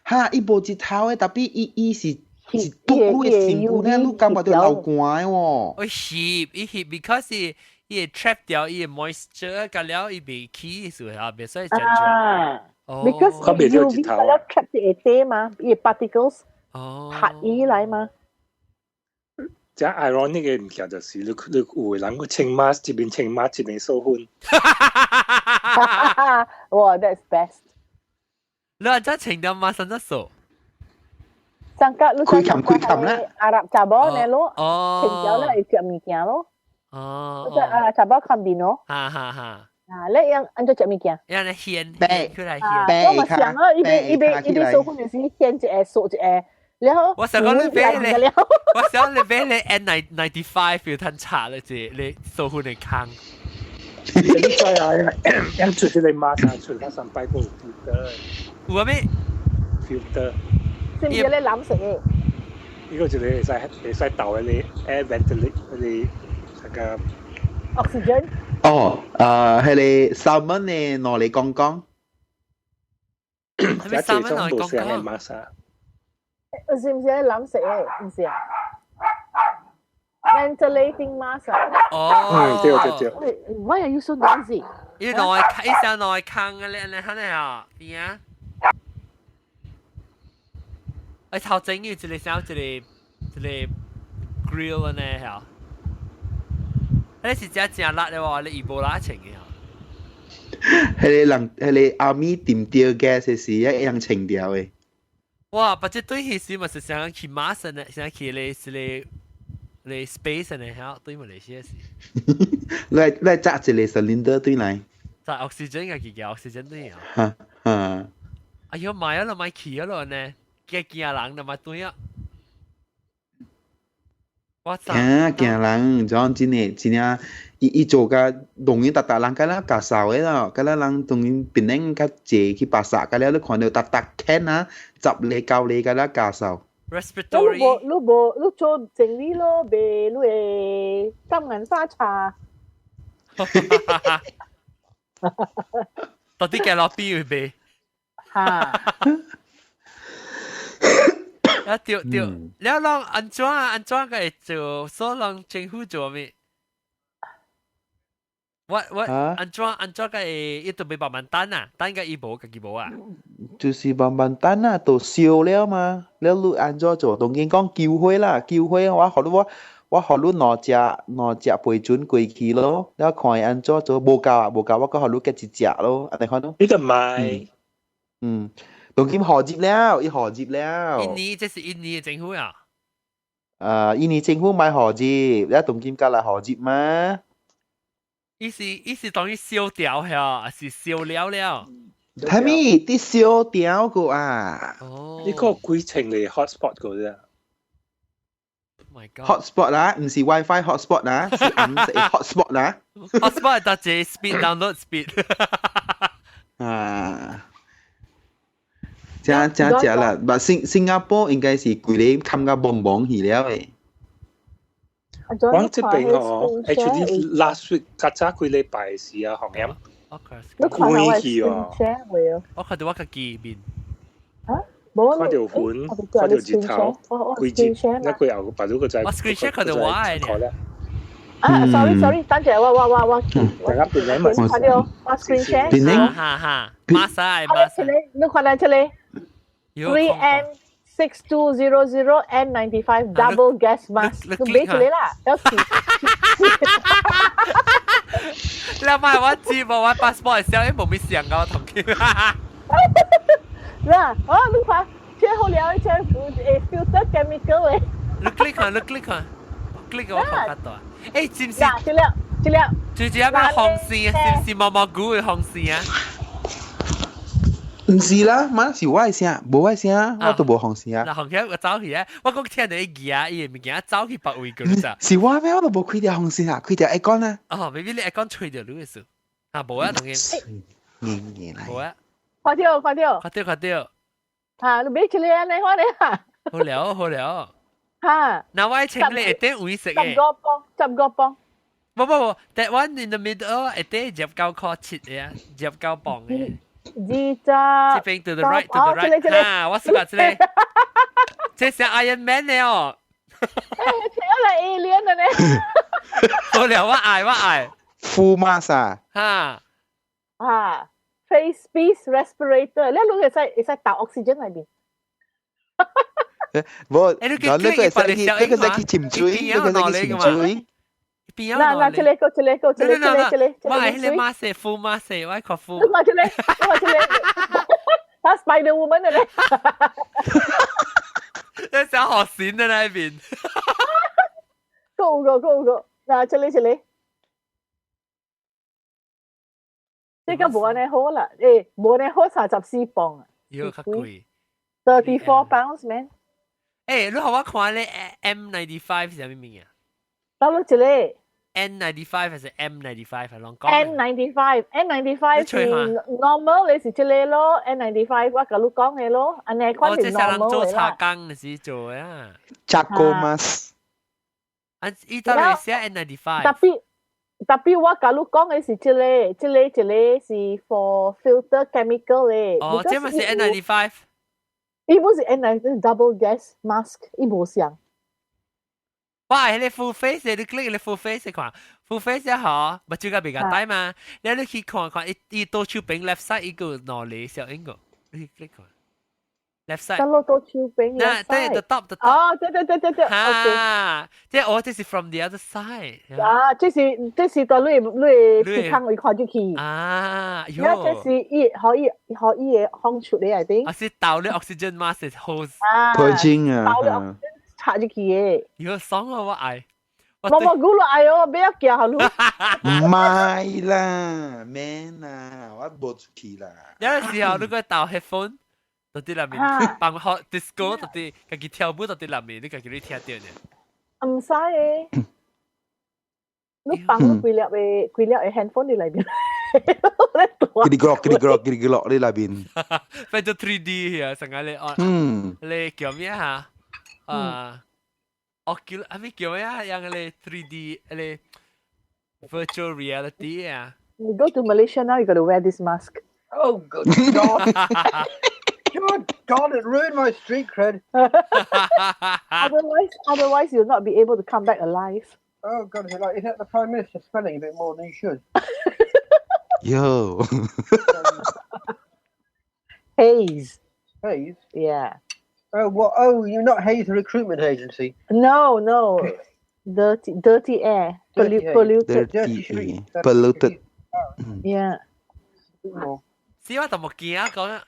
哈，伊無日頭的，tapi 伊伊是是拄你的身軀呢，你感覺著流汗的喎。我翕，伊翕，because 伊會 trap 掉伊的 moisture，甲了伊袂起時候，袂使真熱。哦，because UV 了 trap 佇下底嘛，伊 particles 拍伊來嘛。這 ironic 的物件就是，你你有的人去穿 mask，一邊穿 mask 一邊掃粉。哇，that's best。你話真穿掉 mask 真掃？上個你開冚開冚啦。阿拉查某呢咯，穿掉了會食物件咯。哦。即阿拉查某看面咯。哈哈哈。啊，你樣按怎食物件？樣咧掀，出來掀。我嘛想啊，伊邊伊邊伊邊掃粉就是掀一下，掃一下。然後我想講你買咧，我想你買咧 N95 要趁查咧，這你掃粉的坑。你知啊？樣出這個 mask 出較三擺個 filter。有咩？filter。是毋是咧藍色的？呢個就係會使倒的咧 air ventilate 嗰個那個 oxygen。哦，彼个 salmon 的攞嚟講講。係咪 salmon 攞嚟講講？是毋是咧藍色的？毋是啊？Ventilating mask 哦，嗯，對對對。 Why are you so noisy？伊內伊上內坑嘅咧，你睇下啊，邊啊？哎，頭前有一個啥？一個一個 grill 呢？嚇！你是真正辣的喎，你伊無辣穿的啊？彼个人，彼个 army 點掉 gas 時，一樣穿掉的。哇！把這對彼時嘛是想去馬上呢，想去咧是咧咧 space 呢，嚇對馬來西亞是。來紮一個 cylinder 對來。紮 oxygen 啊，佢叫 oxygen 對啊。哈哈。哎喲，買啊，買去啊咯呢，驚驚人就買對啊。我驚驚人，種真的真正，伊伊做甲當然逐逐人敢若教掃的咯，敢若人當然變恁較濟去白沙，敢若你看著逐逐天啊，十个九个敢若教掃。 Respiratory。你無你無你做整理咯，袂你會障眼法茶。到底嘅落邊會俾？嚇！啊對對，了人按怎按怎個會做？所以人政府做咩？我按怎按怎個會伊都欲慢慢等啊？等個伊無家己無啊？就是慢慢等啊，都燒了嘛。了你按怎做？當然講救火啦，救火我予你我我予你兩隻兩隻飛船過去咯。了看伊按怎做，無夠啊，無夠，我閣予你加一隻咯，按呢款咯。呢個唔係，嗯，當今河接了，伊河接了。印尼這是印尼嘅政府啊？啊，印尼政府買河接，了當今加來河接嘛。伊是伊是當於燒掉係，還是燒了了？係咪啲燒掉個啊？哦，呢個規程嚟 hotspot 個啫。 My God！ hotspot 啦，唔是 WiFi hotspot 啦，是暗色 hotspot 啦。 hotspot 係得隻 speed download speed。啊，正正正啦，但新新加坡應該是規個冚甲茫茫去了誒。我這邊哦，actually last week 較早幾禮拜時啊，紅險關去哦。我看到我家己面。啊？冇看到雲，看到日頭，規日，那幾後白咗個仔。我 screen share 看到我嘅。啊，sorry sorry，等陣我我我我。大家變臉咪？看到我 screen share。變臉。哈哈，馬賽馬賽。你看到這裡？3M 6200 N95 double gas mask，你俾出嚟啦，有時。你買我知無？我 passport 時候，伊無咪上我同佢。嗱，哦，你看，這好了，這誒 filter chemical 誒。你 click 看，你 click 看，click 我看較大。誒，是唔是？嗱，這粒，這粒。最主要咩紅線啊？是唔是毛毛菇嘅紅線啊？唔是啦，嘛是我的聲，無我的聲，我都無紅線啊。嗱，紅線我走去啊，我講聽到伊記啊，伊嘅物件走去別位個咋。是我咩？我都無開條紅線啊，開條會講啊。哦，maybe 你會講吹著你嘅事。啊，無啊，同佢。嗯，你來。無啊。看到看到。看到看到。嚇，你俾出嚟啊！你看你嚇。好了好了。嚇。那我請你會點位食嘅？ 15磅，15磅。不不不，that one in the middle 會點29塊7嘅啊，29磅嘅。二十。這邊 to the right to the right，啊，我識個這個，這是 Iron Man 嘅哦。誒，請嚟 alien 的呢？好了，我愛我愛。 Full mask 啊。哈。啊，face piece respirator，你攏會使會使打 oxygen 內邊。無，你個會使去，你個使去潛水，你個使去潛水。嗱嗱，這個這個這個這個這個，我係迄個 mask full mask，我係看 full。你看這個，你看這個，他 Spider Woman 的咧。你想學閃的那邊。夠個夠個，嗱，這裡這裡，這個無按呢好啦，誒，無按呢好34磅啊。喲，較貴。 34 pounds man。誒，你予我看咧 M95 是啥物物件？到咗這裡。 N95 還是 M95 係攏講 N95，N95 是 normal，你是這個咯，N95 我共你講的咯，按呢款是 normal 做茶工是做啊。 Charcoal mask。啊，伊到底寫 N95。 Tapi tapi 我共你講的是這個，這個這個是 for filter chemical 的。哦，這嘛是 N95。伊不是 N95 double gas mask，伊無像。哇！迄個 full face，你 click 個 full face 看，full face 好，目睭較袂共大嘛。你你去看看，伊伊左手邊 left side 伊個兩個小英個，你 click 看 left side。得咯，左手邊 left side。對，the top the top。哦，對對對對對。哈，這哦，這是 from the other side。啊，這是這是到你你鼻孔位看進去。啊，喲。這是伊可以可以嘅放出嚟，係啊，是倒你 oxygen mask hose。啊。推進啊。倒你 oxygen 插入去嘅。喲，爽啊！我愛。我我估落愛哦，不要驚下你。唔係啦，免啦，我無出去啦。有陣時候你個戴 headphone 到啲內面，放學 disco 到啲，家己跳舞到啲內面，你家己你聽到呢？唔使嘅，你放你幾粒嘅幾粒嘅 handphone 喺內面。叽哩咕嚕，叽哩咕嚕，叽哩咕嚕，你內邊。變做 3D 啊，成個你哦，你叫咩嚇？啊，我叫係咪叫咩啊？樣個你 3D 你。Virtual reality 啊。 You go to Malaysia now, you got to wear this mask. Oh, good God. Good God, it ruined my street cred. Otherwise, you'll not be able to come back alive. Oh, God, is it like, is that the Prime Minister spelling a bit more than he should? Yo. Haze. Haze? Yeah. Oh, what? Oh, you're not Hays Recruitment Agency. No. Dirty, dirty air. Dirty air. Polluted. Dirty Dirty street. air. Polluted. Yeah. 死我就冇見啊講啊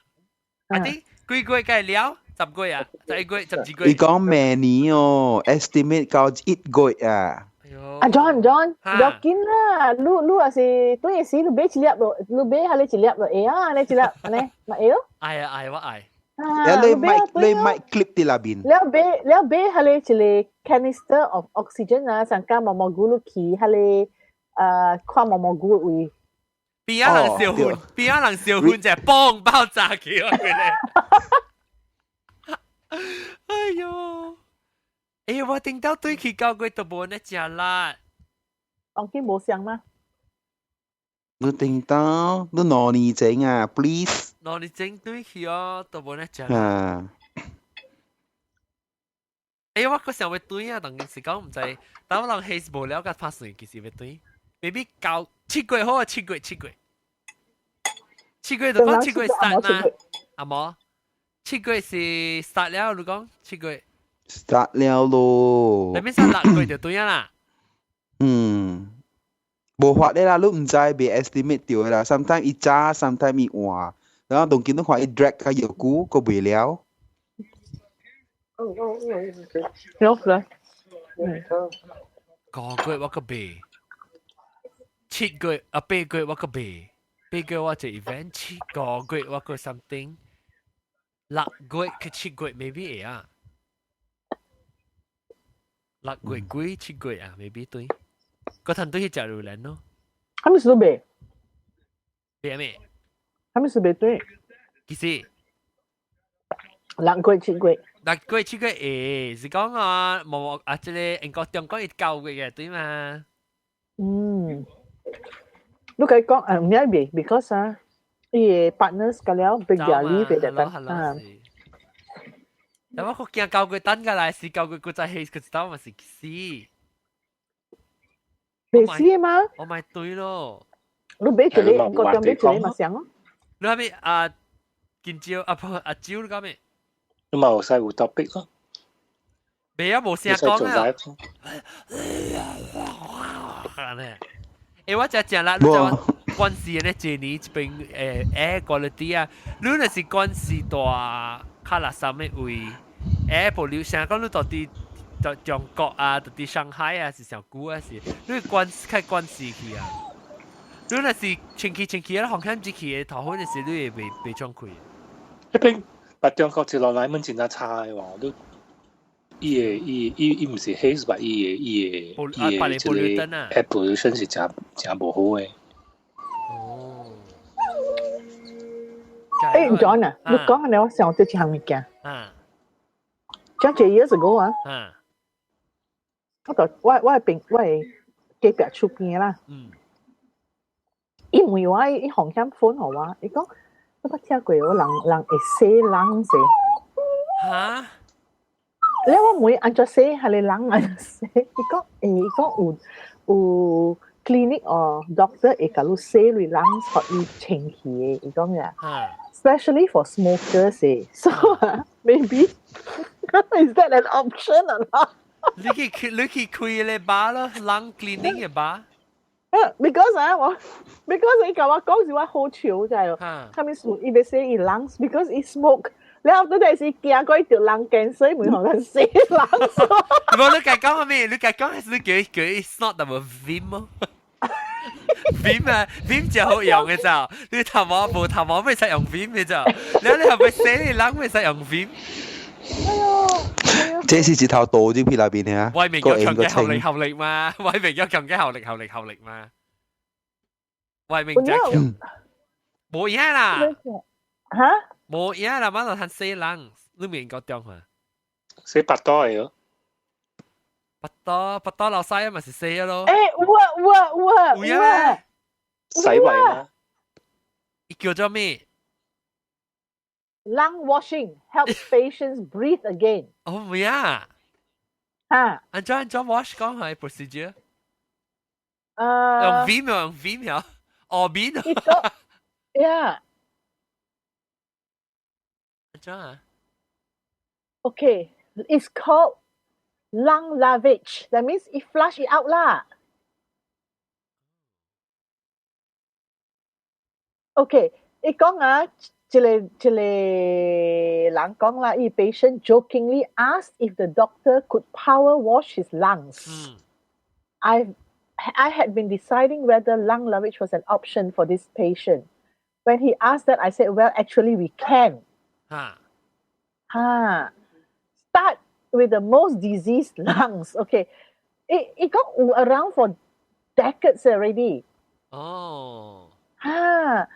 ，I think 幾個月計了，10個月啊，11個月，12個月。你講明年哦，estimate 到一個月啊。啊，John John，要緊啦，你你若是對時，你買一粒咯，你買下你一粒就會啊，你一粒按呢，嘛會咯。愛啊愛，我愛。啊，你買 clip 佇那邊。了買了買下你一個 canister of oxygen 啊，上加毛毛菇落去，下你看毛毛菇位。邊仔人燒薰，邊仔人燒薰就係嘣爆炸起我佢咧。哎喲！欸，我頂到對去9月都無呢食力。當今無相嗎？你頂到你2年前啊，please。 2年前對去哦，都無呢食力。啊。欸，我個想欲對啊，當時講毋知，但我人 haze 無了解拍算幾時欲對，maybe 9、7月好啊，七月七月，七月就講七月 start 嘛，阿無？七月是 start 了，你講七月。 start 了咯。你邊使6月就對啊啦。嗯，無法的啦，你毋知袂 estimate 著啦。Sometimes 伊早，sometimes 伊晚，然後當見到看伊 drag 較藥久，閣袂了。了啦。個月我閣袂，7月啊8月我閣袂，8月我一 event，7個月我閣 something，6月去7月 maybe 會啊。6月幾7月啊，maybe 對。個團隊去食榴蓮咯。係咪是都袂？袂咩？係咪是袂對？其實6月7月。6月7月會是講啊，無啊，這個英國中國伊9月嘅對嘛？嗯，你可以講啊，唔一袂，because 啊，伊個 partners 個了 break their leave 嘅等啊。但我驚9月等過來是9月閣再起，佢知道嘛是死。未死嗎？我咪對咯。你買一個，個點買一個嘛想咯。你係咪啊？近招啊不阿招你講咩？你咪有使有 topic 咯。未啊，無聲講啊。欸，我真正啦，你知我關事咧，這年這邊air quality 啊，你若是關事大較垃圾的位，air pollution 講你到佇中國啊，到佇上海啊，是上久啊是，你關較關事去啊。你若是清氣清氣啊，風險之去的頭昏的時，你會袂暢開。彼邊把中國一落來，門真正差的喎，你伊的伊伊伊毋是 haze 吧？伊的伊的這個 air pollution 是誠誠無好的。哦。欸，John 啊，你講嘅我想到一項物件。啊。講幾 years ago 啊。啊。我就我我係邊我係隔壁厝邊啦。伊問我，伊風險 phone 予我，伊講你捌聽過有人人會洗 lungs？嚇？你我問按怎洗，係你人按怎洗？伊講欸，伊講有有 clinic or doctor 會共你洗你 lungs，予伊清氣的。伊講呀，especially for smokers 欸，so maybe is that an option or not？你去開個吧咯，lung cleaning 嘅吧。 Because 啊，我 because 伊共我講是我好笑就係，他們說伊欲洗伊 lungs because 伊 smoke，然後到底是驚過伊得 lung cancer，咪予人洗 lungs。無你共講咩？你共講還是你叫叫伊 snort 淡薄 Vim 咯？Vim 啊，Vim 就好用嘅就，你頭毛無頭毛袂使用 Vim 嘅就，然後你係咪洗你 lung 袂使用 Vim？哎喲，這是一頭倒入去內邊啊！威明有強嘅效力效力嘛？威明有強嘅效力效力效力嘛？威明就強，無影啦！嚇？無影啦，馬上趁洗人，你明個中嘛？洗腹肚的咯。巴多巴多老細咪是死咯。欸，有啊有啊有啊。有啊。洗胃嗎？伊叫做咩？ Lung washing helps patients breathe again。哦，唔係啊。嚇？按怎按怎 wash 講係 procedure？用 V 苗，用 V 苗，哦邊啊。Yeah。按怎啊？Okay, it's called lung lavage. That means it flush it out 啦。Okay，伊講啊，一個一個人講啦，伊 patient jokingly asked if the doctor could power wash his lungs. I had been deciding whether lung lavage was an option for this patient. When he asked that, I said, "Well, actually, we can." 嚇 Ha. Start with the most diseased lungs. Okay. It got around for decades already. 哦。 Ha.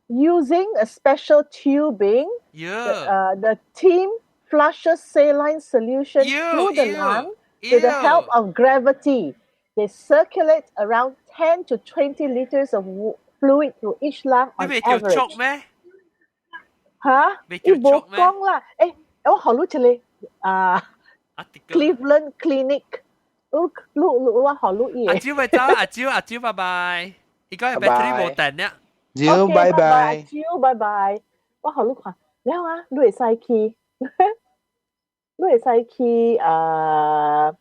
Using a special tubing, the team flushes saline solution through the lung with the help of gravity. They circulate around 10 to 20 liters of fluid through each lung on 你未叫 average. 足咩？嚇？未叫伊無足咩？講啦。欸，我學你一個啊 Cleveland Clinic，你你你我學你伊阿蕉咪走，阿蕉阿蕉，拜拜。而家係 battery 冇電啦。蕉，拜拜。蕉，拜拜。我學你看，了啊，你會使去，你會使去啊？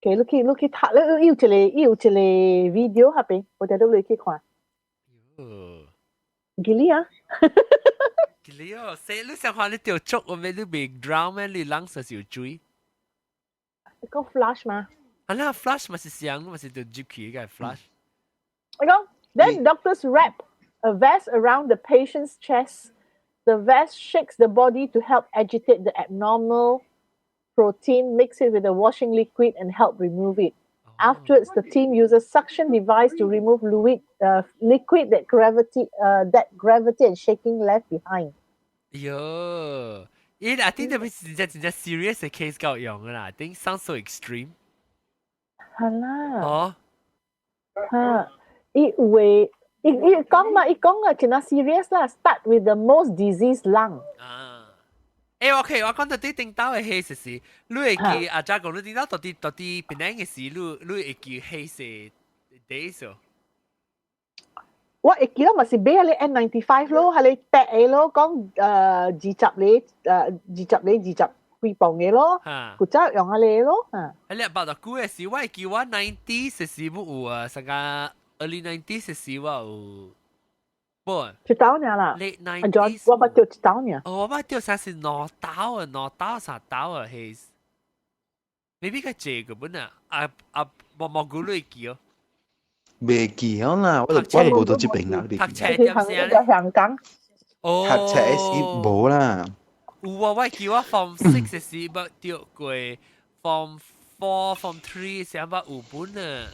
給你去你去讀，你有一個有一個 video 下邊，我哋都你去看。記你啊？記你哦，死你想看你掉足，我咩你未 drown 咩？你 lungs 是有水。個 flush 嘛？啊，那 flush 咪是聲，咪是就入去個 flush。我講，then doctors wrap a vest around the patient's chest. The vest shakes the body to help agitate the abnormal protein, mix it with the washing liquid, and help remove it. Afterwards, the team uses suction device to remove liquid that gravity and shaking left behind. 喲，咦，I think 這邊真正真正 serious 嘅 case 夠用噶啦，I think sounds so extreme。係啦。哦。嚇，伊有誒，伊伊講嘛，伊講啊，真係 serious 啦。Start with the most diseased lung。啊。欸，OK，我講到啲頂到嘅 haze 是，你會記阿家講你頂到到底到底邊個時，你你會記 haze days 哦？我會記得嘛是買彼 N95 咯，係你掟嘅咯，講20個20個20幾磅嘅咯，古早用下你咯，啊。係你八十九嘅時，我會記我 90 時冇有啊，成個 early 90 時我有。不，一刀爾啦，late 90s，我捌著一刀爾。哦，我捌著啥是兩刀啊，兩刀三刀啊，係。maybe 較濟個本啊，啊啊，毛毛菇你記哦。未記啊啦，我就我就無到這邊啦。讀冊點聲咧？香港。哦。讀冊時無啦。有啊，我記我 form six 時捌著過，form four、form three 時捌有本啊。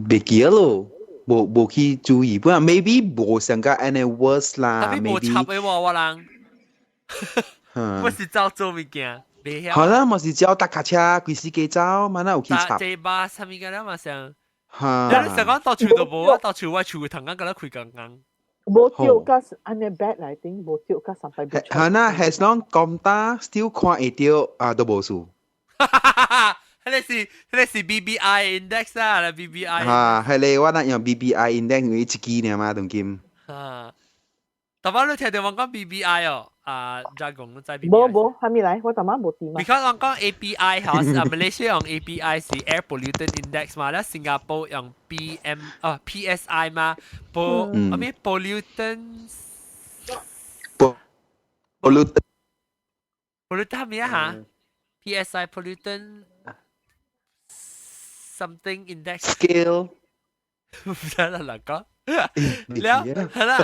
未記咯。無無去注意，本來 maybe 無上個按呢 worse 啦，maybe 無插的喎，我人，我是走做物件，袂曉。好啦，嘛是只搭卡車，規時機走，嘛哪有去插？坐巴啥物個了嘛上。哈！你想講到處都無啊，到處我厝頭間敢若開工工。無掉甲按呢 bad 來頂，無掉甲三百。係啦，as long 咁大，still 看會到啊，都無事。彼個是彼個是 BBI index 啊，啦 BBI。啊，係咧，我那用 BBI index 因為一支爾嘛，當今。啊，逐擺你聽到人講 BBI 哦，啊，再講你知 BBI。無無，還未來，我逐擺無佇嘛。 Because 人講 API 嚇，啊，馬來西亞用 API 是 Air Pollutant Index 嘛，咧新加坡用 PM 啊 PSI 嘛，po 啊咩 pollutant。 pollutant。 pollutant 咩啊嚇？PSI pollutant something index scale 唔知啦，嗱講，了係啦，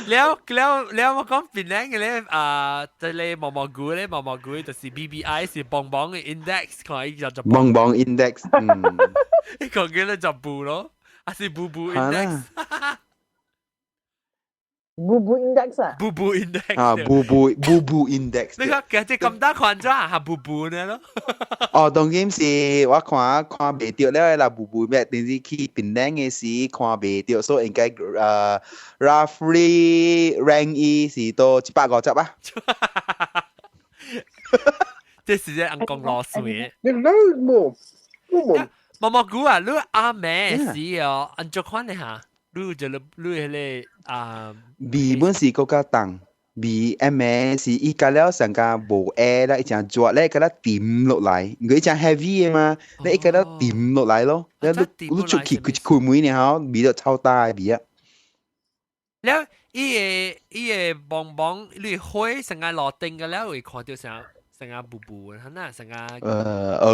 了了了，我講檳城嘅咧啊，即係毛毛菇咧，毛毛菇就是 BBI 是棒棒嘅 index，看伊就就棒棒 index，嗯，你講嘅咧就布咯，還是布布 index。布布 index 啊？布布 index 啊，布布布布 index。你看其實咁大款咗係布布呢咯？哦，當今是我看看袂著了啦，布布咩？電視去檳城嘅時看袂著，所以應該roughly rank 伊是到150啊。這是隻按講老水。你攞冇冇？毛毛菇啊，你阿妹是哦，按怎款的哈？你就你你彼个啊？味本是閣較重，味暗暝是伊加了上加無下啦，伊誠熱咧，共它沉落來，因為伊誠 heavy 的嘛，你伊共它沉落來咯，你你出去佢開門然後味就超大的味啊。了，伊個茫茫，你火成個路頂個了，會看著啥成個霧霧，哈那成個。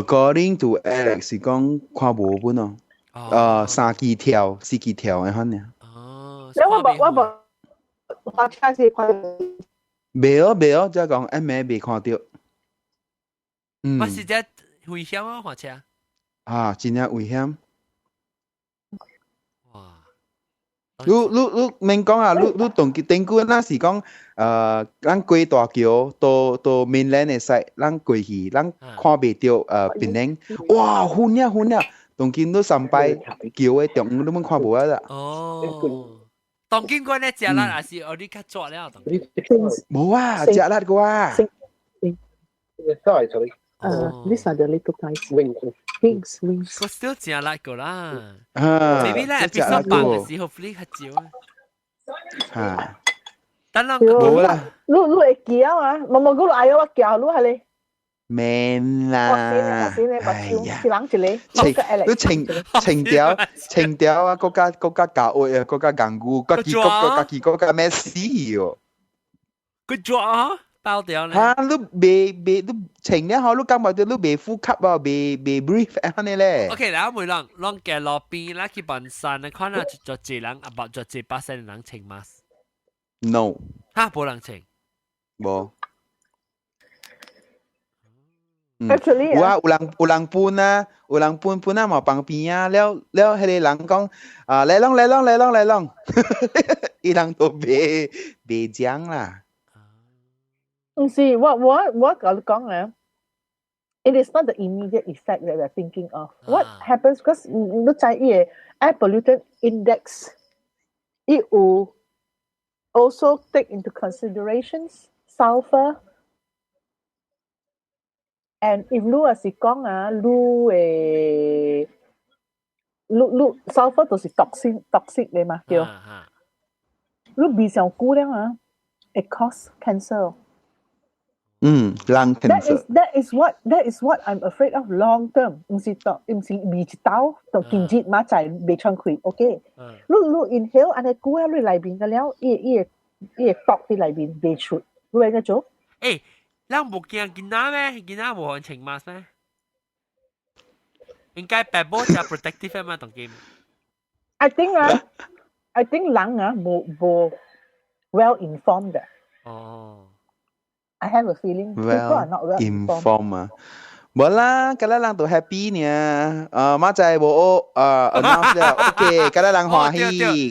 According to Alex 是講看無本哦，三支跳、四支跳的款爾。哦。了我無我車是看。袂哦袂哦，即係講暗暝未看著。嗯。我是這危險啊，火車。啊，真正危險。哇！你免講啊，你當頂久咱是講，咱過大橋到 mainland 的 side，咱過去，咱看袂著檳城，哇，遠啊遠啊！當今你三擺橋的中央，你攏看無啊啦。哦，當今嗰呢食力還是我你較熱了？當無啊，食力個啊。 These are the little guys. Wings, wings. 個 still 食力個啦。啊，maybe 咧 episode 八嘅時候，hopefully 較少啊。嚇！等人無啦。你會記啊？無無，我愛我叫你係咧。免啦，哎呀，一人一個，你情情調情調啊，國家國家教會啊，國家硬骨，家己國家己國家咩死哦？佢抓爆掉咧！嚇，你未未你情了後，你感覺到你未呼吸啊，未未 breathe 按呢咧。 OK，然後每人攏行路邊啦，去辦山，看下就一人，啊，無就一百成人穿 mask。 No。嚇，無人穿。無。 Actually 有啊，有人搬啊，有人搬搬啊，嘛旁邊啊，了了，彼個人講啊，來攏來攏來攏來攏，伊人都袂袂講啦。毋是，我共你講啊，it is not the immediate effect that we are thinking of. What happens because 你知伊個 air pollutant index，伊有 also take into considerations sulfur. And if 你若是講啊，你會你 sulfur 就是 toxin toxic 的嘛，對。你味上久了啊，it cause cancer。嗯，lung That cancer。 is that is what I'm afraid of long term。毋是當，毋是味一道，就今日馬仔袂喘氣，OK。你 inhale 按呢久啊，你內面個了，伊會毒佇內面袂出，你會個做？欸，咱無驚囡仔咩？囡仔無穿 mask 咩？應該白帽才 protective 嘛，當今。 I think 啊，I think 人啊無 well informed 的。哦。 I have a feeling people are not well informed. inform 啊，無啦，今日人都 happy 呢。馬仔無announce 了，OK，今日人歡喜，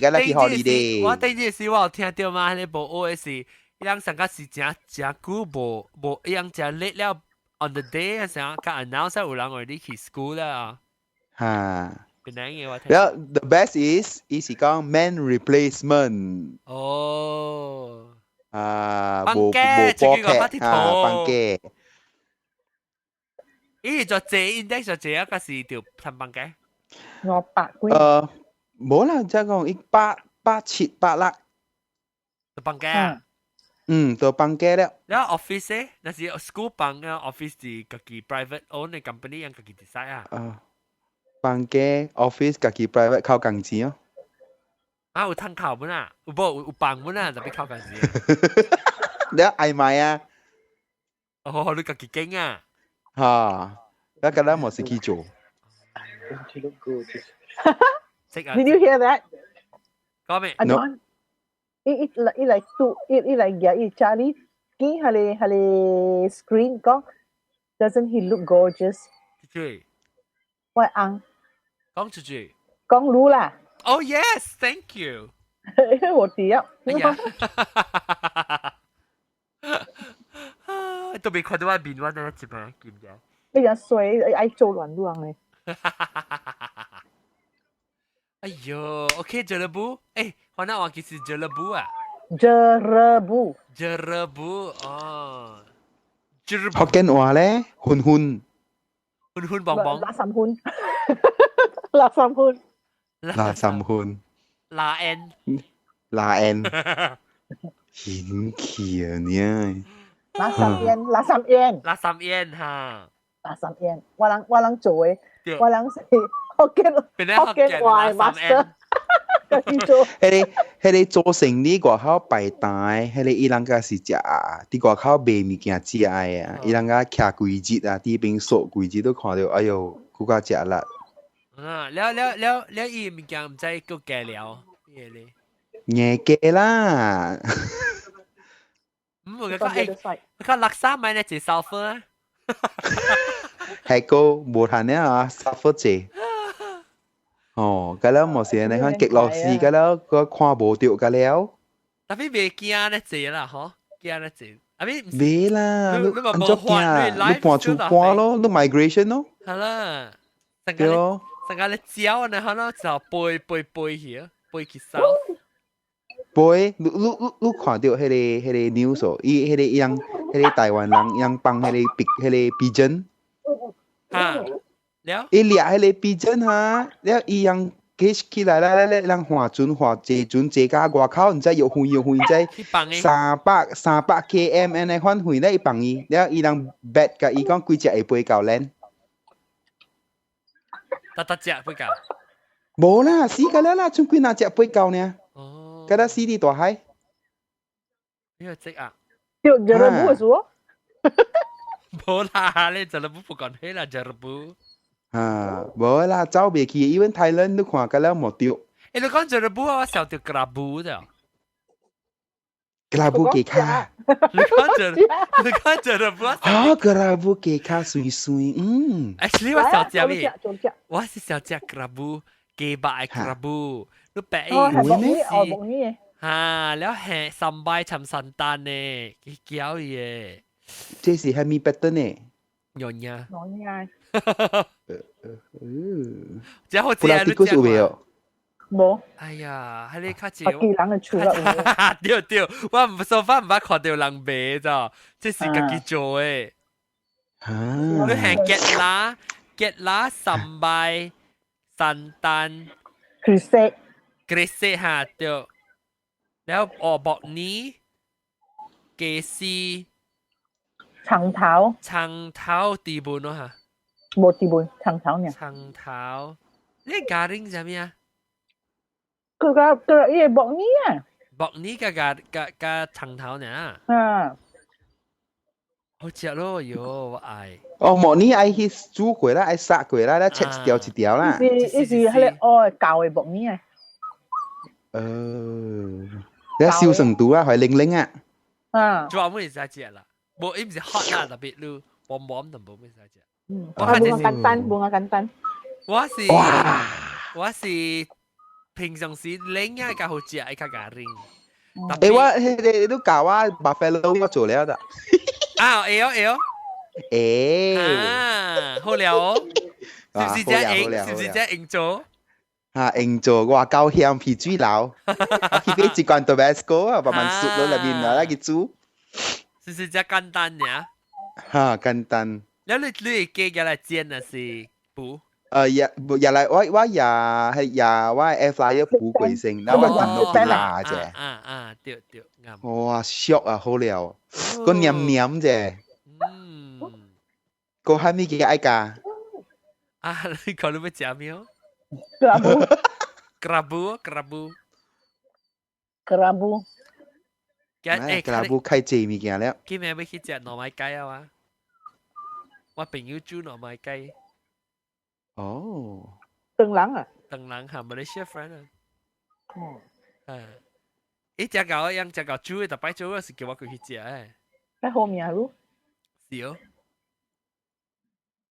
今日去 holiday。我頂日時我有聽著嘛，彼個無學的是，伊人上個是誠誠久無無，伊人誠 late 了 on the day 啊，啥較 announce 有人 already 去 school 啦。哈。邊個嘅我聽。了，the best is 伊是講 man replacement。哦。啊，無無放假，波這個劇啊，放假。咦，就這 index 就這一個是條趁放假。 500幾。無啦，即係講一百百七百六。就放假。嗯，就放假了。了 office 咧，若是 school 放啊，office 是家己 private own 的 company，人家己 decide 啊。啊，放假 office 家己 private 扣工錢哦。啊，有通扣本啊？有無有放本啊？特別扣工錢。你愛買啊？哦，你家己經啊？哈，你今日冇事去做。 Did you hear that？講咩？阿 John，伊伊來伊來拄伊伊來舉伊 Charlie 見彼個 screen 講，Doesn't he look gorgeous？出去。我翁。講出去。講你啦。 Oh yes, thank you。我啲啊。哎呀！都未看到我面，我呢一擺見咗。你人衰，愛做亂亂嘅。哎呦，OK，Jerebu，誒，可能我其實 Jerebu 啊。 Jerebu。 Jerebu，哦。福建話咧，混混。混混棒棒。垃圾混。垃圾混。垃圾混。拉 N。拉 N。顯氣啊你！垃圾煙，垃圾煙。垃圾煙哈。垃圾煙，我人做嘅，我人是福建話 master。做。彼個做生意外口擺單，彼個伊人家是食，佇外口賣物件食的啊，伊人家徛幾日啊，佇邊數幾日都看著，哎喲，閣較食力。啊，了了了了，伊物件毋知閣加了，咩咧？硬加啦。唔，我講誒，我講垃圾買呢一 sulfur 啊。係個無談了啊，sulfur 濟。哦，個了無是按呢款極樂寺，個了個看無著個了。 Tapi 袂驚呢濟啦，嗬，驚呢濟。啊咪袂啦，你按怎驚？你搬厝搬咯，你 migration 咯。係啦，成個成個你鳥呢，可能就飛飛飛去，飛去 south。飛，你看著彼個 news 哦，伊彼個伊人，彼個台灣人，伊人放彼個 pigeon。啊。了，伊掠彼個 pigeon 哈，了伊人起起來來來來，人划船划坐船坐到外口，毋知越遠越遠，知300 km 按呢款遠咧，伊放伊，了伊人 bet 共伊講幾隻會飛到 land。得得隻飛到？無啦，死個了啦，剩幾若隻飛到呢？哦，敢若死佇大海。呢個隻啊？對，Jerebu 嘅數。無啦，你 Jerebu 不講起啦，Jerebu。啊，無啦，走袂去，even Thailand 你看個了無著。欸，你講 Jerebu 我想著 kerabu 咋？ Kerabu 雞跤。你講 Jerebu 啊，kerabu 雞跤水水，嗯。 Actually 我想食咩？我是想食 kerabu，雞肉的 kerabu，你白哦，係木耳，哦木耳。哈，了係三擺摻 santan 呢，佢攪伊的。這是蝦米 pattern 呢？娘娘。娘娘。嗯。這好食啊！你食有未哦？無。哎呀，彼個較少。別人的厝啦。對對，我唔 so far 毋捌看著人賣咋，這是家己做的。啊！你係結啦，結啦三擺 santan。 Kerisik。 Kerisik 哈對。แล้ว哦木耳、雞絲、葱頭、葱頭地本咯哈。無地本，葱頭呢？葱頭，你 garing 啥物啊？佢個佢伊個木耳啊。木耳加加加加葱頭呢？嗯。好食咯，喲，我愛。哦，木耳愛去煮過啦，愛殺過啦，咧切一條一條啦。伊是伊是彼個哦舊的木耳啊。你燒成度啊，係零零啊。啊。專門會使食啦，無伊毋是 hot 啦，特別你warm warm 就無會使食。嗯，我無簡單，無簡單。我是平常時冷啊較好食，愛較 garing。欸，我彼個你教我 buffalo 我做了的。啊，會哦會哦。欸。啊，好了哦。是毋是這用？是毋是這用做？啊，用做外夠香皮水流，去買一罐 Tabasco 啊，慢慢啜落內面啊，來去煮。是毋是這簡單爾？哈，簡單。了你你會加起來煎還是補？也也來我也係也我 air fryer 補過先，然後我燉落去辣啫。啊啊，對對，啱。哇，熟啊，好料，個黏黏啫。嗯。個蝦米嘅愛加？啊，你講你欲食咩？ Kerabu. Kerabu, kerabu. Kerabu. 欸，kerabu 開濟物件了。今日欲去食糯米雞啊嘛？我朋友煮糯米雞。哦。唐人啊？唐人哈，Malaysia friend 啊。哦。嗯。伊食到樣食到煮的，逐擺煮是叫我過去食的。喺後面咯。是哦。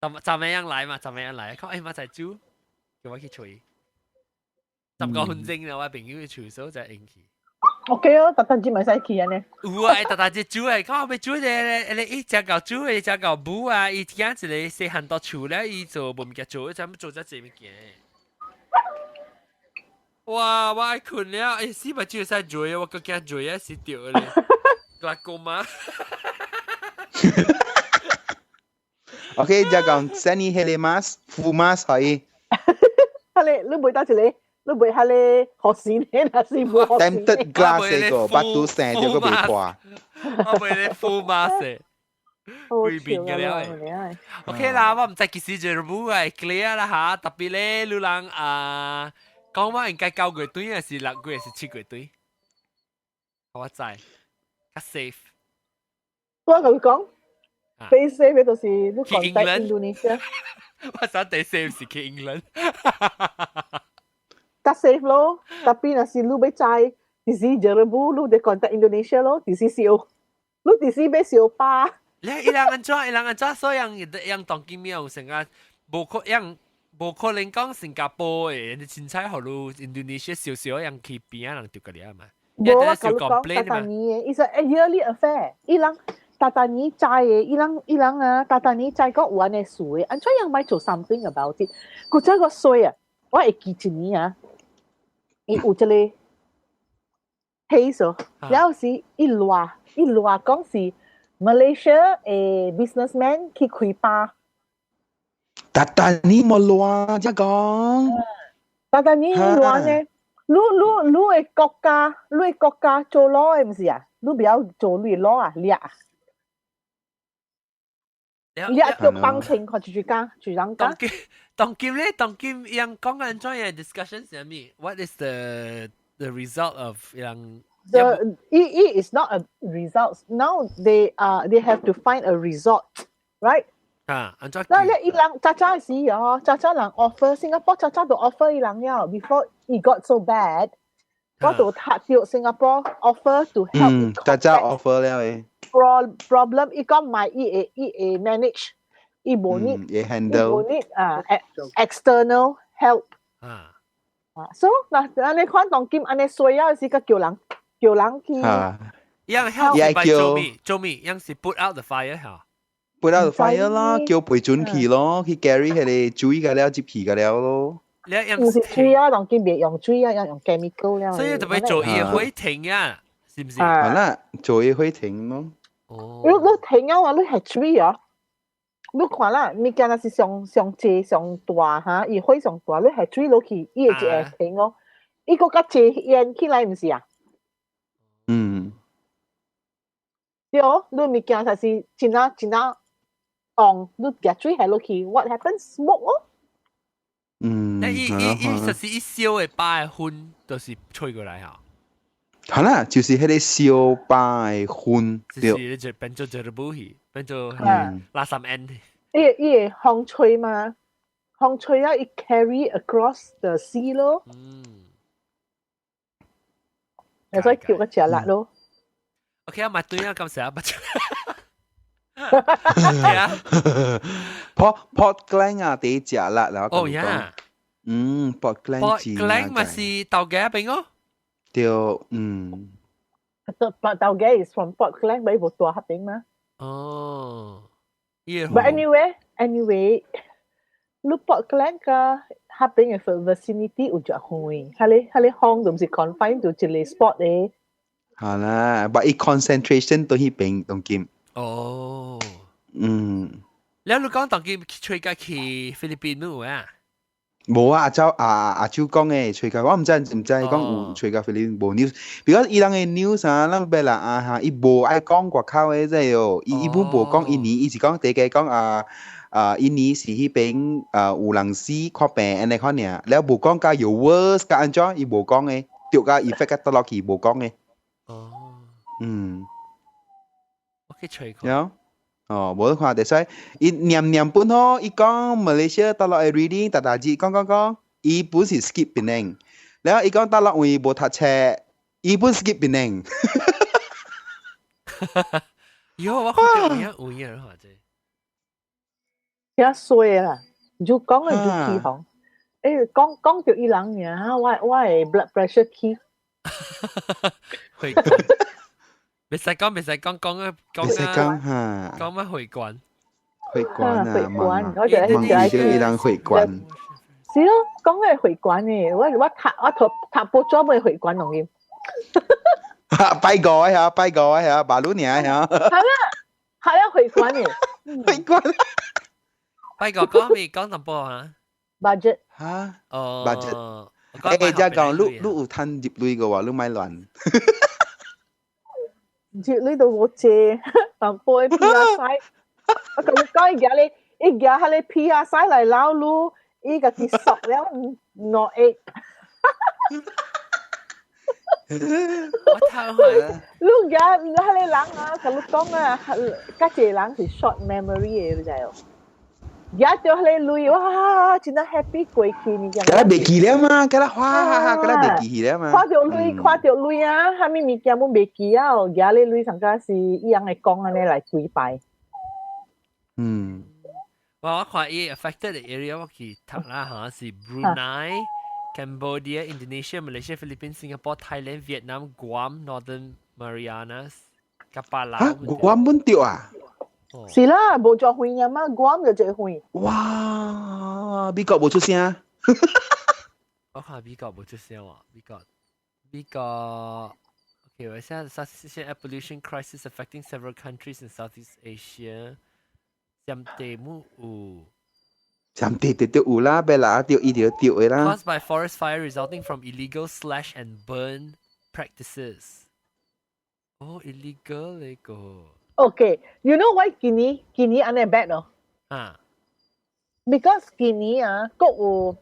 怎怎麼樣來嘛？怎麼樣來？講欸，嘛在煮，叫我去揣。10個分鐘啦，我朋友嘅廚手就用去。 OK 哦，特登節咪使去啊呢？有啊，特特節煮啊，講我要煮咧，你伊食夠煮，伊食夠母啊，伊驚一個細漢到厝咧，伊做無物件做，就做咗這物件。哇！我愛睏了，欸，死目睭會使醉，我閣驚醉啊，死掉咧。來講嘛。 OK，就講 send 你迄個 mask，敷 mask 可以。哈你你袂得一個，你袂哈咧學生呢？若是無學生。 Tempered glass 個，巴肚生就個袂破。我袂咧敷 mask。規邊嘅了。OK 啦，我毋知幾時就冇係 clear 啦嚇，特別咧，你人啊。講我應該9月對，還是6月，還是7月對？我知，較 safe。我同佢講，最 safe 嘅就是你講在印度尼西亞。我想最 safe 是去 England。較 safe 咯，tapi 若是你欲知，就是 jerebu 你得 contact Indonesia 咯，就是燒，你就是欲燒巴。你伊人按怎？伊人按怎？所以樣樣當今秒成個無可樣。無可能講新加坡的，你凊彩予你印度尼西亞少少樣去邊仔人就個了嘛。無我共你講，逐逐年的，伊是 a yearly affair。伊人逐逐年知的，伊人伊人啊，逐逐年知講有按呢事的，按怎樣欲做 something about it？古這個衰啊，我會記一年啊，伊有這個 case 哦，了時伊賴伊賴講是 Malaysia 的 businessman 去開吧。逐逐年無賴，才講。逐逐年賴呢？你你你的國家，你的國家做 law 的毋是啊？你不曉做你的 law 啊？掠啊！掠叫幫清看住住家，住人家。當今咧，當今樣講緊怎樣 discussion 是啥物？What is the result of 樣？ The it is not a result. Now they have to find a resort, right? 啊，按怎？那咧伊人早早時哦，早早人 offer 新加坡早早都 offer 伊人了，before it got so bad，我就讀到新加坡 offer to help。嗯，早早 offer 了誒。 Problem 伊講買伊會伊會 manage，伊無 need，會 handle，無 need 啊 external help。啊啊，so 嗱，按呢看當今按呢衰啊，是個叫人叫人去。啊，樣 help 是做咩？做咩？樣是 put out the fire 嚇。 put out the fire 啦，叫賠準去咯，去 carry 彼個水個了，接去個了咯。你用毋是水啊，當今袂用水啊，用 chemical 了。所以特別做伊會停啊，是毋是？好啦，做伊會停咯。哦。你你停啊話，你係水啊？你看啦，物件若是上上濟上大哈，伊火上大，你係水落去，伊會一會停哦。伊閣較濟煙起來，毋是啊？嗯。對哦，你物件就是真啊真啊旺，你夾水下落去，what happens? Smoke 哦。嗯。那伊伊伊實是伊燒的巴的薰，就是吹過來哈。好啦，就是彼個燒巴的薰，對。就變做這個武器，變做垃圾煙。伊伊會風吹嘛？風吹啊，伊 carry across the sea 咯。嗯。所以叫個食力咯。 OK 啊，咪對啊，咁成日不。 Port Port Klang 啊，第食力啦。哦呀。嗯，Port Klang。 Port Klang 咪是豆家邊哦。對，嗯。豆家 is from Port Klang，咪無大彼邊嘛。哦。 But anyway，你 Port Klang 個彼邊的 vicinity 有較遠，彼個彼個風就毋是 confined to 一個 spot 的。好啦，but 伊 concentration 都彼邊當今。哦。嗯。你你講當今吹甲去菲律賓冇啊？無啊，阿周阿阿周講的吹甲，我毋知毋知講有吹甲菲律賓無 news，because 伊人的 news 啊，咱欲啦啊哈，伊無愛講外口的這哦，伊伊本無講印尼，伊是講第個講啊啊印尼是彼邊啊有人死看病按呢款爾，了無講甲有 worse 甲按怎，伊無講的，著甲 effect 甲倒落去無講的。哦。嗯。我去吹看。有。哦，無得看，就所以伊念念本吼，伊講馬來西亞倒落的 reading，逐逐字講講講，伊本是 skip 檳城，然後伊講倒落位無讀冊，伊本 skip 檳城。喲，我看到有影有影啦，這。遐衰啦，就講的就起哄。講講著伊人爾，我的 blood pressure 起。血管，袂使講，袂使講，講啊講袂使講哈，講乜血管？血管啊，血管，我就問伊人血管。是咯，講個血管嘅，我讀我讀讀報紙買血管容易。拜個嚇，拜個嚇，馬路爾嚇。係啦，係啊，血管嘅。血管。拜個講咩？講淡薄嚇。 budget。嚇？哦。 budget。誒，即講你你有趁入鐳嘅話，你莫亂。入鐳都無借，淡薄的 PR 使。我共你講，伊舉咧，伊舉彼个 PR 使來撈你，伊家己索了2億。我頭去。你舉彼个人啊，共你講啊，較濟人是 short memory 的，你知無？舉著彼个鐳，哇，真正 happy 過去呢。敢若袂記了嘛，敢若嘩哈哈，敢若袂記了嘛。看著鐳，看著鐳啊，啥物物件攏袂記啊！舉咧鐳上加是伊人會講按呢來幾擺。我看伊 affected area 我去讀啦嚇，是 Brunei、Cambodia、Indonesia、Malaysia、Philippines、Singapore、Thailand、Vietnam、Guam、Northern Marianas、佮巴勞。嚇，Guam 本著啊？是啦，無遮遠啊嘛，Guam 就這遠。哇，美國無出聲。我看美國無出聲喎，美國美國。Okay, 我現在 Southeast Asian air pollution crisis affecting several countries in Southeast Asia。佔地木有。佔地地都有啦，別啦，著伊就著的啦。 Caused by forest fire resulting from illegal slash and burn practices. Oh, illegal 呢個。 Okay, you know why 今年今年按呢 bad 咯？啊。 Because 今年啊，閣有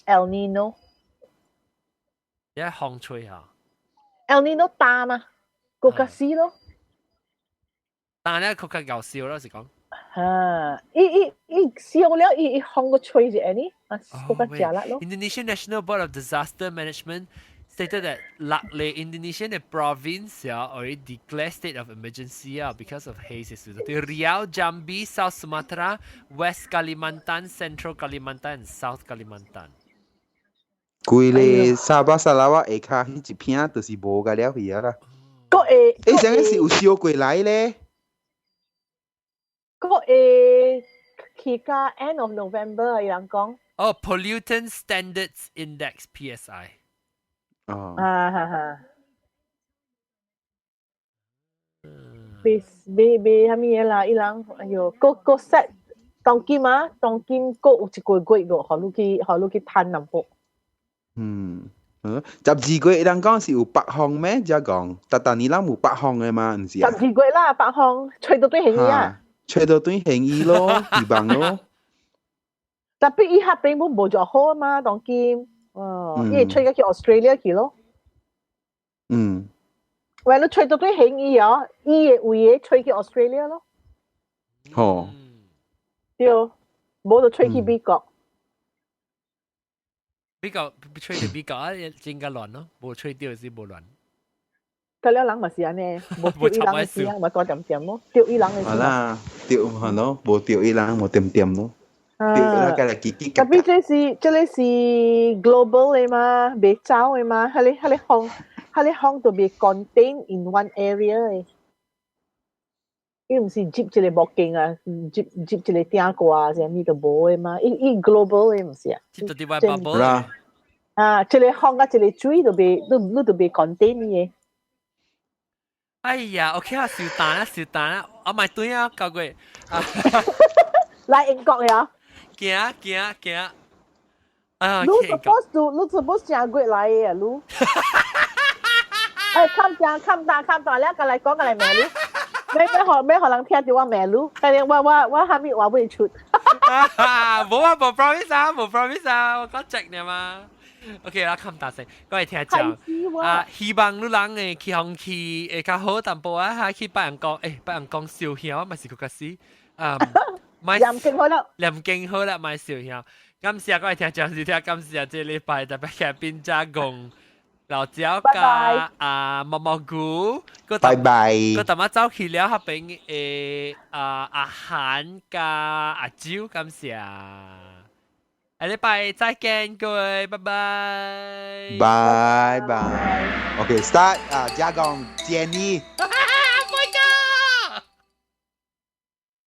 El Nino。一風吹啊。 El Nino 大嘛，閣較死咯。但係咧，閣較搞笑咯，是講。啊！伊伊伊燒了，伊伊風閣吹是按呢，啊，閣較食力咯。 Indonesian National Board of Disaster Management stated that 六个 Indonesian province already declared state of emergency because of haze. The Riau, Jambi, South Sumatra, West Kalimantan, Central Kalimantan, and South Kalimantan. 規个沙巴沙拉瓦下跤彼一片就是無甲了去啊啦。閣會，欸，啥個是有燒過來咧？閣會去到 end of November 伊人講。哦，Pollutant Standards Index PSI。哦。啊哈哈。袂袂袂，啥物嘢啦？伊人哎喲，閣閣 set 當今啊，當今閣有一個月個，予你去，予你去趁淡薄。嗯，12月人講是有北風咩？才講，逐逐年咱有北風的嘛，毋是啊？十二月啦，北風吹到對興伊啊！吹到對興伊咯，希望咯。 Tapi 伊彼邊無遮好啊嘛，當今，哦，伊會吹到去 Australia 去咯。喂，你吹到對興伊哦，伊會位吹去 Australia 咯。好。對，無就吹去美國。美國吹到美國啊，真較亂咯，無吹著是無亂。佢了人嘛是按呢，無著伊人的時嘛大點點咯，著伊人的時。係啦，著係咯，無著伊人無點點咯。著啦，佢來嘰嘰 Tapi 這是這个是 global 的嘛，袂走的嘛，彼个彼个風，彼个風都袂 contain in one area 的。伊毋是接一個目鏡啊，接接一個鼎蓋啥物都無的嘛，伊伊 global 的毋是啊。接到啲 bubble 啦。啊，一個風佮一個水都袂，你你都袂 contain 伊的。哎呀，OK 啊，小蛋啊，小蛋啊，我咪對啊，夠過。來英國呀？行行行。啊，你 suppose to，你 suppose 正月來的啊，你。哎，看正看大看大了，過來講過來罵你。咩咩予咩予人聽著我罵你，但係我我我啥物話袂出。無啊，無 promise 啊，無 promise 啊，我講直呢嘛。OK 啦，冚大聲，各位聽眾啊，希望你人的空氣會較好淡薄啊，哈去別人講，欸，別人講燒香嘛是閣較死，啊，念經好啦，念經好啦，莫燒香。感謝各位聽眾收聽，感謝這禮拜特別嘉賓加講老椒佮啊毛毛菇，拜拜。閣淡仔走去了，彼邊的啊阿韓佮阿周，感謝。下禮拜再見各位，拜拜。拜拜。OK，start 啊，加工建議。